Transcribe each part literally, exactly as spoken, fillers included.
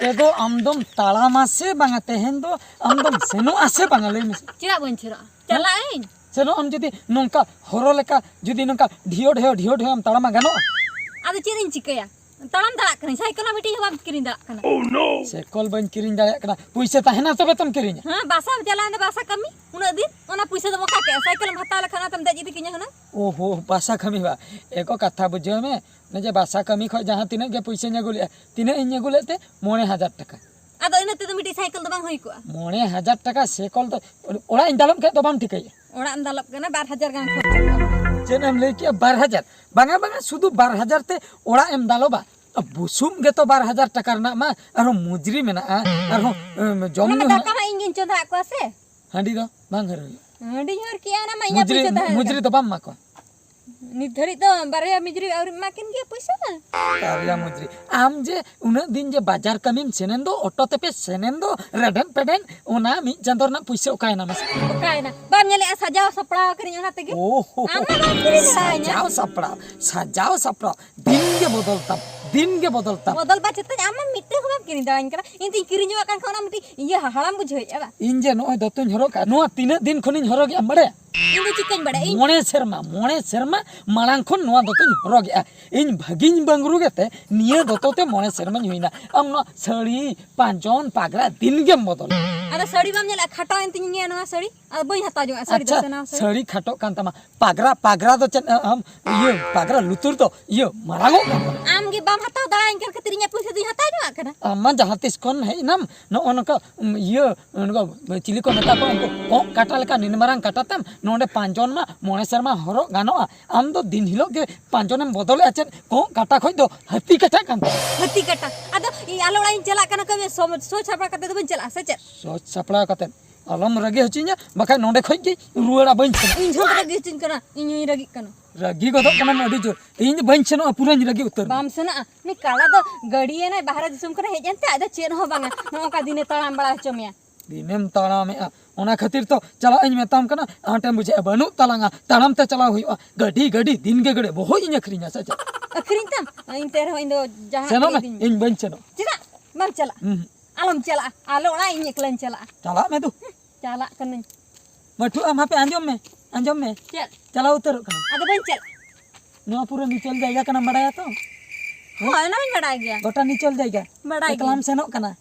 ᱛᱮᱫᱚ ᱟᱢ ᱫᱚᱢ ᱛᱟᱲᱟᱢᱟ ᱥᱮ ᱵᱟᱝᱟ? ᱛᱮᱦᱮᱧ ᱫᱚ ᱟᱢ ᱫᱚᱢ ᱥᱮᱱᱚᱜᱼᱟ ᱥᱮ ᱵᱟᱝᱟ? ᱞᱟᱹᱭ ᱢᱮᱥᱮ᱾ ᱪᱮᱫᱟᱜ ᱵᱟᱹᱧ ᱪᱷᱮᱨᱚᱜᱼᱟ? ᱪᱟᱞᱟᱜ ᱟᱹᱧ᱾ ᱥᱮᱱᱚᱜ ᱟᱢ ᱡᱩᱫᱤ ᱱᱚᱝᱠᱟ ᱦᱚᱨᱚ ᱞᱮᱠᱟ, ᱡᱩᱫᱤ ᱱᱚᱝᱠᱟ ᱰᱷᱤᱭᱳ ᱰᱷᱤᱭᱳ ᱰᱷᱤᱭᱳ ᱮᱢ ᱛᱟᱲᱟᱢᱟ, ᱜᱟᱱᱚᱜᱼᱟ? ᱟᱫᱚ ᱪᱮᱫ ᱤᱧ ᱪᱤᱠᱟᱹᱭᱟ? ᱛᱟᱲᱟᱢ ᱫᱟᱲᱮᱭᱟᱜ ᱠᱟᱹᱱᱟᱹᱧ, ᱥᱟᱭᱠᱮᱞ ᱦᱚᱸ ᱢᱤᱫᱴᱤᱡ ᱦᱚᱸ ᱵᱟᱢ ᱠᱤᱨᱤᱧ ᱫᱟᱲᱮᱭᱟᱜ ᱠᱟᱱᱟ᱾ ᱥᱟᱭᱠᱮᱞ ᱵᱟᱹᱧ ᱠᱤᱨᱤᱧ ᱫᱟᱲᱮᱭᱟᱜ ᱠᱟᱱᱟ, ᱯᱩᱭᱥᱟᱹ ᱛᱟᱦᱮᱱᱟ ᱛᱚᱵᱮ ᱛᱚᱢ ᱠᱤᱨᱤᱧᱟ᱾ ᱦᱮᱸ, ᱵᱟᱥᱟᱢ ᱪᱟᱞᱟᱣᱮᱱ ᱫᱚ ᱵᱟᱥᱟ ᱠᱟᱹᱢᱤ ᱩᱱᱟᱹᱜ ᱫᱤᱱ, ᱚᱱᱟ ᱯᱩᱭᱥᱟᱹ ᱫᱚᱢ ᱚᱠᱟ ᱠᱮᱜᱼᱟ? ᱥᱟᱭᱠᱮᱞ ᱮᱢ ᱦᱟᱛᱟᱣ ᱞᱮᱠᱷᱟᱱ ᱚᱱᱟ ᱛᱮᱢ ᱫᱮᱡ ᱤᱫᱤ ᱠᱤᱧᱟ ᱦᱩᱱᱟᱹᱝ᱾ ᱳᱦᱳ, ᱵᱟᱥᱟ ᱠᱟᱹᱢᱤ ᱵᱟ, ᱮᱠᱚ ᱠᱟᱛᱷᱟ ᱵᱩᱡᱷᱟᱹᱣ ᱢᱮ, ᱚᱱᱮ ᱡᱮ ᱵᱟᱥᱟ ᱠᱟᱹᱢᱤ ᱠᱷᱚᱡ ᱡᱟᱦᱟᱸ ᱛᱤᱱᱟᱹᱜ ᱜᱮ ᱯᱩᱭᱥᱟᱹᱧ ᱟᱹᱜᱩ ᱞᱮᱜᱼᱟ, ᱛᱤᱱᱟᱹᱜ ᱤᱧ ᱟᱹᱜᱩ ᱞᱮᱫ ᱛᱮ? ᱢᱚᱬᱮ ᱦᱟᱡᱟᱨ ᱴᱟᱠᱟ᱾ ᱟᱫᱚ ᱤᱱᱟᱹ ᱛᱮᱫᱚ ᱢᱤᱫᱴᱤᱡ ᱥᱟᱭᱠᱮᱞ ᱫᱚ ᱵᱟᱝ ᱦᱩᱭ ᱠᱚᱜᱼᱟ? ᱢᱚᱬᱮ ᱦᱟᱡᱟᱨ ᱴᱟᱠᱟ ᱥᱟᱭᱠᱮᱞ ᱫᱚ ᱚᱲᱟᱜ ᱤᱧ ᱫᱟᱞᱚᱵ ᱠᱷᱟᱡ ᱫᱚ ᱵᱟᱢ ᱴᱷᱤᱠᱟᱹᱭᱟ? ᱚᱲᱟᱜ ᱮᱢ ᱫᱟᱞᱚᱵ ᱠᱟᱱᱟ, ᱵᱟᱨ ᱦᱟᱡᱟᱨ ᱜᱟᱱ ᱠᱷᱚᱨᱪᱟ ᱠᱚᱜᱼᱟ᱾ ᱪᱮᱫ ᱮᱢ ᱞᱟᱹᱭ ᱠᱮᱜᱼᱟ? ᱵᱟᱨ ᱦᱟᱡᱟᱨ? ᱵᱟᱝᱟ, ᱵᱟᱝᱟ, ᱥᱩᱫᱷᱩ ᱵᱟᱨ ᱦᱟᱡᱟᱨ ᱛᱮ ᱚᱲᱟᱜ ᱮᱢ ᱫᱟᱞᱚᱵᱟ? ᱵᱩᱥᱩᱵ ᱜᱮᱛᱚ ᱵᱟᱨ ᱦᱟᱡᱟᱨ ᱴᱟᱠᱟ ᱨᱮᱱᱟᱜ ᱢᱟ, ᱟᱨᱦᱚᱸ ᱢᱩᱡᱽᱨᱤ ᱢᱮᱱᱟᱜᱼᱟ, ᱟᱨᱦᱚᱸ, ᱮᱢ, ᱡᱚᱢ ᱚᱱᱟ ᱧᱩ ᱫᱟᱠᱟ ᱦᱮᱱᱟᱜᱼᱟ᱾ ᱢᱟ ᱤᱧ ᱜᱤᱧ ᱪᱚᱸᱫᱟ ᱟᱫ ᱠᱚᱣᱟ ᱥᱮ᱾ ᱦᱟᱺᱰᱤ ᱫᱚ ᱵᱟᱝ ᱦᱟᱹᱨ ᱦᱩᱭᱩᱜᱼᱟ᱾ ᱦᱟᱺᱰᱤᱧ ᱦᱟᱹᱨ ᱠᱮᱜᱼᱟ, ᱚᱱᱟ ᱢᱟ ᱤᱧᱟᱹᱜ ᱢᱩᱡᱽᱨᱤ, ᱯᱩᱭᱥᱟᱹ ᱛᱟᱦᱮᱸ ᱢᱩᱡᱽᱨᱤ ᱠᱟᱱᱟ᱾ ᱫᱚ ᱵᱟᱢ ᱮᱢᱟ ᱠᱚᱣᱟ? ᱱᱤᱛ ᱫᱷᱟᱹᱨᱤᱡ ᱫᱚ ᱵᱟᱨᱭᱟ ᱢᱩᱡᱽᱨᱤ ᱟᱹᱣᱨᱤ ᱮᱢᱟ ᱠᱤᱱ ᱜᱮᱭᱟ ᱯᱩᱭᱥᱟᱹ᱾ ᱵᱟᱨᱭᱟ ᱢᱩᱡᱽᱨᱤ? ᱟᱢ ᱡᱮ ᱩᱱᱟᱹᱜ ᱫᱤᱱ ᱡᱮ ᱵᱟᱡᱟᱨ ᱠᱟᱹᱢᱤᱢ ᱥᱮᱱᱮᱱ ᱫᱚ, ᱚᱴᱳ ᱛᱮᱯᱮ ᱥᱮᱱᱮᱱ ᱫᱚ, ᱨᱮᱰᱮᱱ ᱯᱮᱰᱮᱱ, ᱚᱱᱟ ᱢᱤᱫ ᱪᱟᱸᱫᱚ ᱨᱮᱱᱟᱜ ᱯᱩᱭᱥᱟᱹ ᱚᱠᱟᱭᱮᱱᱟ ᱢᱟᱥᱮ? ᱚᱠᱟᱭᱮᱱᱟ? ᱵᱟᱢ ᱧᱮᱞᱮᱜᱼᱟ, ᱥᱟᱡᱟᱣ ᱥᱟᱯᱲᱟᱣ ᱠᱟᱹᱱᱟᱹᱧ ᱚᱱᱟ ᱛᱮᱜᱮ᱾ ᱳᱦᱳ, ᱟᱢ ᱢᱟ ᱵᱟᱢ ᱠᱤᱨᱤᱧ ᱫᱟᱲᱮᱭᱟᱹᱧᱟ᱾ ᱥᱟᱡᱟᱣ ᱥᱟᱯᱲᱟᱣ, ᱥᱟᱡᱟᱣ ᱥᱟᱯᱲᱟᱣ, ᱫᱤᱱ ᱜᱮ ᱵᱚᱫᱚᱞ ᱛᱟᱢ, ᱫᱤᱱ ᱜᱮ ᱵᱚᱫᱚᱞ ᱛᱟᱢ᱾ ᱵᱚᱫᱚᱞ ᱵᱟ ᱪᱮᱫ ᱛᱟᱹᱧ, ᱟᱢ ᱢᱟ ᱢᱤᱫᱴᱟᱹᱝ ᱦᱚᱸ ᱵᱟᱢ ᱠᱤᱨᱤᱧ ᱫᱟᱲᱮᱭᱟᱹᱧ ᱠᱟᱱᱟ᱾ ᱤᱧ ᱛᱤᱧ ᱠᱤᱨᱤᱧ ᱡᱚᱝᱟᱜ ᱠᱟᱱ ᱠᱷᱟᱱ ᱚᱱᱟ ᱢᱤᱫᱴᱤᱡ ᱤᱭᱟᱹ ᱦᱟᱦᱟᱲᱟᱢ ᱵᱩᱡᱷᱟᱹᱣᱮᱫᱼᱟ ᱵᱟ? ᱤᱧ ᱡᱮ ᱱᱚᱜᱼᱚᱭ ᱫᱚᱛᱚᱧ ᱦᱚᱨᱚᱜ ᱠᱟᱜᱼᱟ, ᱱᱚᱣᱟ ᱛᱤᱱᱟᱹᱜ ᱫᱤᱱ ᱠᱷᱚᱱᱤᱧ ᱦᱚᱨᱚᱜᱮᱜᱼᱟ ᱵᱟᱲᱟᱭᱟ? ᱤᱧ ᱫᱚ ᱪᱤᱠᱟᱹᱧ ᱵᱟᱲᱟᱭᱟ? ᱤᱧ ᱢᱚᱬᱮ ᱥᱮᱨᱢᱟ, ᱢᱚᱬᱮ ᱥᱮᱨᱢᱟ ᱢᱟᱲᱟᱝ ᱠᱷᱚᱱ ᱱᱚᱣᱟ ᱫᱚᱛᱚᱧ ᱦᱚᱨᱚᱜᱮᱜᱼᱟ᱾ ᱤᱧ ᱵᱷᱟᱹᱜᱤᱧ ᱵᱟᱝᱨᱩ ᱠᱟᱛᱮ ᱱᱤᱭᱟᱹ ᱫᱚᱛᱚ ᱛᱮ ᱢᱚᱬᱮ ᱥᱮᱨᱢᱟᱧ ᱦᱩᱭᱱᱟ᱾ ᱟᱢ ᱱᱚᱣᱟ ᱥᱟᱹᱲᱤ, ᱯᱟᱸᱡᱚᱱ, ᱯᱟᱜᱽᱨᱟ ᱫᱤᱱ ᱜᱮᱢ ᱵᱚᱫᱚᱞᱟ᱾ ᱟᱫᱚ ᱥᱟᱹᱲᱤ ᱵᱟᱢ ᱧᱮᱞᱟ? ᱠᱷᱟᱴᱚ ᱮᱱ ᱛᱤᱧ ᱜᱮᱭᱟ ᱱᱚᱣᱟ ᱥᱟᱹᱲᱤ, ᱟᱫᱚ ᱵᱟᱹᱧ ᱦᱟᱛᱟᱣ ᱡᱚᱝᱟ ᱥᱟᱹᱲᱤ ᱫᱚ᱾ ᱟᱪᱪᱷᱟ, ᱥᱮ ᱱᱟᱣᱟ ᱥᱟᱹᱲᱤ? ᱥᱟᱹᱲᱤ ᱠᱷᱟᱴᱚᱜ ᱠᱟᱱ ᱛᱟᱢᱟ, ᱯᱟᱜᱽᱨᱟ, ᱯᱟᱜᱽᱨᱟ ᱫᱚ ᱪᱮᱫ, ᱟᱢ ᱤᱭᱟᱹ ᱯᱟᱜᱽᱨᱟ ᱞᱩᱛᱩᱨ ᱫᱚ ᱤᱭᱟᱹ ᱢᱟᱨᱟᱝᱚᱜ ᱠᱟᱱ ᱛᱟᱢᱟ᱾ ᱟᱢ ᱜᱮ ᱵᱟᱢ ᱦᱟᱛᱟᱣ ᱫᱟᱲᱮᱭᱟᱹᱧ ᱠᱟᱱ ᱠᱷᱟᱹᱛᱤᱨ ᱤᱧᱟᱹᱜ ᱯᱩᱭᱥᱟᱹ ᱫᱚᱧ ᱦᱟᱛᱟᱣ ᱡᱚᱝᱟᱜ ᱠᱟᱱᱟ᱾ ᱟᱢ ᱢᱟ ᱡᱟᱦᱟᱸ ᱛᱤᱥ ᱠᱷᱚᱱ ᱦᱮᱡ ᱮᱱᱟᱢ ᱱᱚᱜᱼᱚ ᱱᱚᱝᱠᱟ, ᱩᱢ, ᱤᱭᱟᱹ, ᱱᱚᱝᱠᱟ ᱪᱤᱞᱤ ᱠᱚ ᱢᱮᱛᱟ ᱠᱚᱣᱟ, ᱩᱱᱠᱩ ᱠᱚᱸᱜ ᱠᱟᱴᱟ ᱞᱮᱠᱟ ᱱᱤᱱ ᱢᱟᱨᱟᱝ ᱠᱟᱴᱟ ᱛᱟᱢ, ᱱᱚᱰᱮ ᱯᱟᱸᱡᱚᱱ ᱢᱟ ᱢᱚᱬᱮ ᱥᱮᱨᱢᱟ ᱦᱚᱨᱚᱜ ᱜᱟᱱᱚᱜᱼᱟ᱾ ᱟᱢ ᱫᱚ ᱫᱤᱱ ᱦᱤᱞᱳᱜ ᱜᱮ ᱯᱟᱸᱡᱚᱱᱮᱢ ᱵᱚᱫᱚᱞᱮᱜᱼᱟ ᱪᱮᱫ? ᱠᱚᱸᱜ ᱠᱟᱴᱟ ᱠᱷᱚᱡ ᱫᱚ ᱦᱟᱹᱛᱤ ᱠᱟᱴᱟ ᱠᱟᱱ ᱛᱟᱢᱟ᱾ ᱦᱟᱹᱛᱤ ᱠᱟᱴᱟ? ᱟᱫᱚ ᱤᱧ ᱟᱞᱮ ᱚᱲᱟᱜ ᱤᱧ ᱪᱟᱞᱟᱜ ᱠᱟᱱᱟ, ᱠᱟᱹᱢᱤ ᱥᱚᱢ-, ᱥᱚᱡᱽ ᱥᱟᱯᱲᱟᱣ ᱠᱟᱛᱮ ᱫᱚ ᱵᱟᱹᱧ ᱪᱟᱞᱟᱜᱼᱟ ᱥᱮ ᱪᱮᱫ? ᱥᱚᱡᱽ ᱥᱟᱯᱲᱟᱣ ᱠᱟᱛᱮ ᱟᱞᱚᱢ ᱨᱟᱹᱜᱤ ᱦᱚᱪᱚᱧᱟ, ᱵᱟᱠᱷᱟᱡ ᱱᱚᱰᱮ ᱠᱷᱚᱡ ᱜᱮ ᱨᱩᱣᱟᱹᱲᱟ, ᱵᱟᱹᱧ ᱥᱮᱱᱚᱜᱼᱟ᱾ ᱤᱧ ᱦᱚᱸ ᱨᱟᱹᱜᱤ ᱦᱚᱪᱚᱧ ᱠᱟᱱᱟ, ᱤᱧ ᱦᱚᱸᱧ ᱨᱟᱹᱜᱤᱜ ᱠᱟᱱᱟ᱾ ᱨᱟᱹᱜᱤ ᱜᱚᱫᱚᱜ ᱠᱟᱱᱟᱢ ᱟᱹᱰᱤ ᱡᱳᱨ, ᱤᱧ ᱫᱚ ᱵᱟᱹᱧ ᱥᱮᱱᱚᱜᱼᱟ, ᱯᱩᱨᱟᱹᱧ ᱨᱟᱹᱜᱤ ᱩᱛᱟᱹᱨ ᱮᱱᱟ᱾ ᱵᱟᱢ ᱥᱮᱱᱚᱜᱼᱟ? ᱩᱱᱤ ᱠᱟᱞᱟ ᱫᱚ ᱜᱟᱹᱰᱤᱭᱮᱱᱟᱭ, ᱵᱟᱦᱨᱮ ᱫᱤᱥᱚᱢ ᱠᱷᱚᱱᱮ ᱦᱮᱡ ᱮᱱᱛᱮ ᱟᱡ ᱫᱚ ᱪᱮᱫ ᱦᱚᱸ ᱵᱟᱝᱟ, ᱱᱚᱜᱼᱚ ᱱᱚᱝᱠᱟ ᱫᱤᱱᱮ ᱛᱟᱲᱟᱢ ᱵᱟᱲᱟ ᱦᱚᱪᱚ ᱢᱮᱭᱟ᱾ ᱫᱤᱱᱮᱢ ᱛᱟᱲᱟᱢᱮᱜᱼᱟ, ᱚᱱᱟ ᱠᱷᱟᱹᱛᱤᱨ ᱛᱚ ᱪᱟᱞᱟᱜ ᱤᱧ ᱢᱮᱛᱟᱢ ᱠᱟᱱᱟ, ᱟᱸᱴᱮᱢ ᱵᱩᱡᱷᱟᱹᱣᱮᱜᱼᱟ, ᱵᱟᱹᱱᱩᱜ ᱛᱟᱞᱟᱝᱟ, ᱛᱟᱲᱟᱢ ᱛᱮ ᱪᱟᱞᱟᱣ ᱦᱩᱭᱩᱜᱼᱟ, ᱜᱟᱹᱰᱤ, ᱜᱟᱹᱰᱤ, ᱫᱤᱱ ᱜᱮ ᱜᱟᱹᱰᱤ, ᱵᱚᱦᱚᱜ ᱤᱧ ᱟᱹᱠᱷᱨᱤᱧᱟ ᱥᱮ ᱪᱮᱫ? ᱟᱹᱠᱷᱨᱤᱧ ᱛᱟᱢ? ᱮᱱᱛᱮ ᱨᱮᱦᱚᱸ ᱤᱧ ᱫᱚ ᱡᱟᱦᱟᱸ ᱥᱮᱱᱚᱜ ᱢᱮ, ᱤᱫᱤᱧ ᱢᱮ᱾ ᱤᱧ ᱵᱟᱹᱧ ᱥᱮᱱᱚᱜ᱾ ᱪᱮᱫᱟᱜ? ᱵᱟᱢ ᱪᱟᱞᱟᱜᱼᱟ? ᱦᱩᱸ᱾ ᱟᱞᱚᱢ ᱪᱟᱞᱟᱜᱼᱟ, ᱟᱞᱚ ᱚᱲᱟᱜ, ᱤᱧ ᱮᱠᱞᱟᱧ ᱪᱟᱞᱟᱜᱼᱟ᱾ ᱪᱟᱞᱟᱜ ᱢᱮ ᱫᱩ᱾ ᱪᱟᱞᱟᱜ ᱠᱟᱹᱱᱟᱹᱧ᱾ ᱢᱟᱹᱴᱷᱩ, ᱟᱢ ᱦᱟᱯᱮ, ᱟᱸᱡᱚᱢ ᱢᱮ, ᱟᱸᱡᱚᱢ ᱢᱮ᱾ ᱪᱮᱫ? ᱪᱟᱞᱟᱣ ᱩᱛᱟᱹᱨᱚᱜ ᱠᱟᱱᱟ᱾ ᱟᱫᱚ ᱵᱟᱹᱧ ᱪᱟᱞᱟᱜᱼᱟ᱾ ᱱᱚᱣᱟ ᱯᱩᱨᱟᱹ ᱱᱤᱪᱚᱞ ᱡᱟᱭᱜᱟ ᱠᱟᱱᱟᱢ, ᱵᱟᱲᱟᱭᱟ ᱛᱚ? ᱦᱳᱭ, ᱚᱱᱟ ᱢᱟᱧ ᱵᱟᱲᱟᱭ ᱜᱮᱭᱟ᱾ ᱜᱚᱴᱟ ᱱᱤᱪᱚᱞ ᱡᱟᱭᱜᱟ᱾ ᱵᱟᱲᱟᱭ ᱮᱠᱞᱟᱢ ᱜᱤᱭᱟᱹᱧ᱾ ᱥᱮᱱᱚᱜ ᱠᱟᱱᱟ,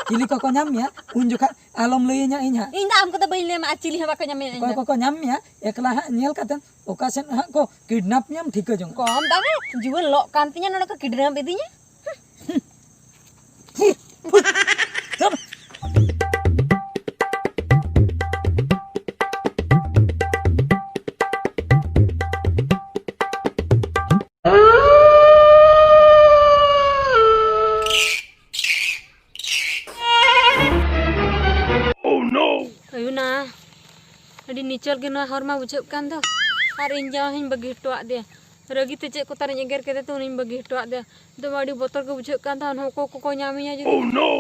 ᱪᱤᱞᱤ ᱠᱚᱠᱚ ᱧᱟᱢ ᱢᱮᱭᱟ, ᱩᱱ ᱡᱚᱠᱷᱟᱜ ᱟᱞᱚᱢ ᱞᱟᱹᱭᱟᱹᱧᱟ ᱤᱧ ᱦᱟᱸᱜ᱾ ᱤᱧ ᱫᱚ ᱟᱢ ᱠᱚᱫᱚ ᱵᱟᱹᱧ ᱞᱟᱹᱭ ᱟᱢᱟ, ᱟᱨ ᱪᱤᱞᱤ ᱦᱚᱸ ᱵᱟᱠᱚ ᱧᱟᱢ ᱢᱮᱭᱟ ᱤᱧ ᱚᱠᱚᱭ ᱫᱚ᱾ ᱠᱚᱠᱚ ᱧᱟᱢ ᱢᱮᱭᱟ, ᱮᱠᱞᱟ ᱦᱟᱸᱜ ᱧᱮᱞ ᱠᱟᱛᱮ ᱚᱠᱟ ᱥᱮᱫ ᱦᱟᱸᱜ ᱠᱚ ᱠᱤᱰᱱᱟᱯ ᱢᱮᱭᱟᱢ, ᱴᱷᱤᱠᱟᱹ ᱡᱚᱝ ᱠᱟᱱᱟ᱾ ᱠᱚᱢ ᱫᱟᱢᱮ ᱡᱩᱣᱟᱹᱱ ᱞᱚᱜ ᱠᱟᱱ ᱛᱤᱧᱟ, ᱱᱚᱰᱮ ᱠᱚ ᱠᱤᱰᱱᱟᱯ ᱤᱫᱤᱧᱟ᱾ ᱟᱭᱩ ᱱᱟ, ᱟᱹᱰᱤ ᱱᱤᱪᱚᱞ ᱜᱮ ᱱᱚᱣᱟ ᱦᱚᱨ ᱢᱟ ᱵᱩᱡᱷᱟᱹᱜ ᱠᱟᱱ ᱫᱚ᱾ ᱟᱨ ᱤᱧ ᱡᱟᱶᱟᱭ ᱦᱚᱸᱧ ᱵᱟᱹᱜᱤ ᱦᱚᱴᱚᱣᱟᱫ ᱫᱮᱭᱟ᱾ ᱨᱟᱹᱜᱤ ᱛᱮ ᱪᱮᱫ ᱠᱚ ᱛᱟᱨᱤᱧ ᱮᱜᱮᱨ ᱠᱮᱫᱮ ᱛᱮ ᱩᱱᱤᱧ ᱵᱟᱹᱜᱤ ᱦᱚᱴᱚᱣᱟᱫ ᱫᱮᱭᱟ᱾ ᱫᱚᱢᱮ ᱟᱹᱰᱤ ᱵᱚᱛᱚᱨ ᱜᱮ ᱵᱩᱡᱷᱟᱹᱜ ᱠᱟᱱ ᱛᱟᱦᱮᱸ, ᱚᱠᱚᱭ ᱠᱚᱠᱚ ᱧᱟᱢᱤᱧᱟ ᱡᱩᱫᱤ᱾ Oh no!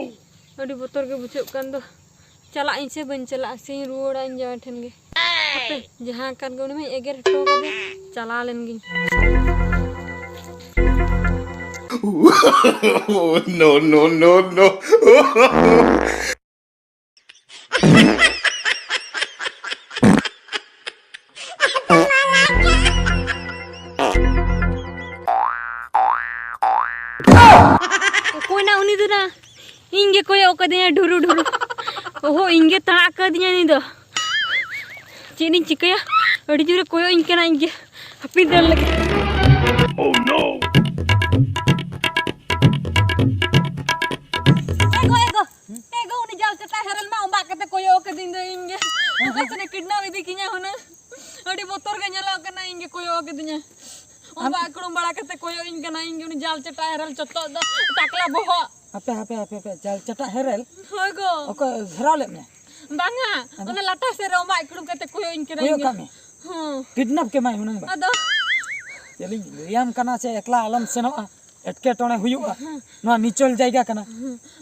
ᱟᱹᱰᱤ ᱵᱚᱛᱚᱨ ᱜᱮ ᱵᱩᱡᱷᱟᱹᱜ ᱠᱟᱱ ᱫᱚ᱾ ᱪᱟᱞᱟᱜ ᱟᱹᱧ ᱥᱮ ᱵᱟᱹᱧ ᱪᱟᱞᱟᱜᱼᱟ, ᱥᱮᱧ ᱨᱩᱣᱟᱹᱲᱟ ᱤᱧ ᱡᱟᱶᱟᱭ ᱴᱷᱮᱱ ᱜᱮ? ᱦᱟᱯᱮ, ᱡᱟᱦᱟᱸ ᱠᱟᱱ ᱜᱮ ᱩᱱᱤ ᱢᱟᱧ ᱮᱜᱮᱨ ᱦᱚᱴᱚ ᱠᱟᱫᱮ, ᱪᱟᱞᱟᱣ ᱞᱮᱱ ᱜᱤᱧ᱾ Oh, no, no, no, no. ᱚᱠᱚᱭ ᱱᱟ ᱩᱱᱤ ᱫᱚ ᱱᱟ? ᱤᱧ ᱜᱮ ᱠᱚᱭᱚᱜ ᱠᱟᱫᱤᱧᱟ ᱰᱷᱩᱨᱩ ᱰᱷᱩᱨᱩ᱾ ᱚᱦᱚ, ᱤᱧ ᱜᱮ ᱛᱟᱲᱟᱜ ᱠᱟᱫᱤᱧᱟ ᱩᱱᱤ ᱫᱚ᱾ ᱪᱮᱫ ᱤᱧ ᱪᱤᱠᱟᱹᱭᱟ? ᱟᱹᱰᱤ ᱡᱳᱨᱮ ᱠᱚᱭᱚᱜ ᱤᱧ ᱠᱟᱱᱟ, ᱤᱧ ᱜᱮ ᱦᱟᱹᱯᱤᱫ ᱫᱟᱲᱮ ᱞᱟᱹᱜᱤᱫ᱾ Oh no! ᱮ ᱜᱚ, ᱮ ᱜᱚ, ᱮ ᱜᱚ, ᱩᱱᱤ ᱡᱟᱞ ᱪᱟᱴᱟ ᱦᱮᱨᱮᱞ ᱢᱟ ᱚᱵᱟᱜ ᱠᱟᱛᱮ ᱠᱚᱭᱚᱜ ᱠᱟᱹᱫᱤᱧ ᱫᱚ ᱤᱧ ᱜᱮ᱾ ᱚᱠᱟ ᱥᱮᱫ ᱮ ᱠᱤᱰᱱᱟᱯ ᱤᱫᱤ ᱠᱤᱧᱟ ᱦᱩᱱᱟᱹᱝ? ᱟᱹᱰᱤ ᱵᱚᱛᱚᱨ ᱜᱮ ᱧᱮᱞᱚᱜ ᱠᱟᱱᱟ, ᱤᱧ ᱜᱮ ᱠᱚᱭᱚᱜ ᱠᱟᱹᱫᱤᱧᱟ᱾ ᱟᱢ ᱚᱵᱟᱜ ᱠᱩᱲᱩᱢ ᱵᱟᱲᱟ ᱠᱟᱛᱮ ᱠᱚᱭᱚᱜ ᱤᱧ ᱠᱟᱱᱟ, ᱤᱧ ᱜᱮ ᱩᱱᱤ ᱡᱟᱞ ᱪᱟᱴᱟ ᱦᱮᱨᱮᱞ ᱪᱚᱛᱚᱜ ᱫᱚ ᱴᱟᱠᱞᱟ ᱵᱚᱦᱚᱜ᱾ ᱦᱟᱯᱮ, ᱦᱟᱯᱮ, ᱦᱟᱯᱮ, ᱦᱟᱯᱮ, ᱡᱟᱞ ᱪᱟᱴᱟ ᱦᱮᱨᱮᱞ? ᱦᱳᱭ ᱜᱚ᱾ ᱚᱠᱚᱭ ᱜᱷᱮᱨᱟᱣ ᱞᱮᱫ ᱢᱮᱭᱟ? ᱵᱟᱝᱟ, ᱟᱫᱚ? ᱚᱱᱟ ᱞᱟᱴᱟ ᱥᱮᱫ ᱨᱮ ᱚᱵᱟᱜ ᱠᱩᱲᱩᱢ ᱠᱟᱛᱮ ᱠᱚᱭᱚᱜ ᱤᱧ ᱠᱟᱱᱟ ᱠᱚᱭᱚᱜ ᱤᱧ ᱜᱮ᱾ ᱠᱟᱜ ᱢᱮ? ᱦᱚᱸ᱾ ᱠᱤᱰᱱᱟᱯ ᱠᱮᱢᱟᱭ ᱦᱩᱱᱟᱹᱝ ᱵᱟ? ᱟᱫᱚ? ᱪᱮᱫ ᱤᱧ ᱞᱟᱹᱭᱟᱢ ᱠᱟᱱᱟ ᱥᱮ, ᱮᱠᱞᱟ ᱟᱞᱚᱢ ᱥᱮᱱᱚᱜᱼᱟ, ᱮᱴᱠᱮᱴᱚᱬᱮ ᱦᱩᱭᱩᱜᱼᱟ᱾ ᱱᱚᱣᱟ ᱱᱤᱪᱚᱞ ᱡᱟᱭᱜᱟ ᱠᱟᱱᱟ᱾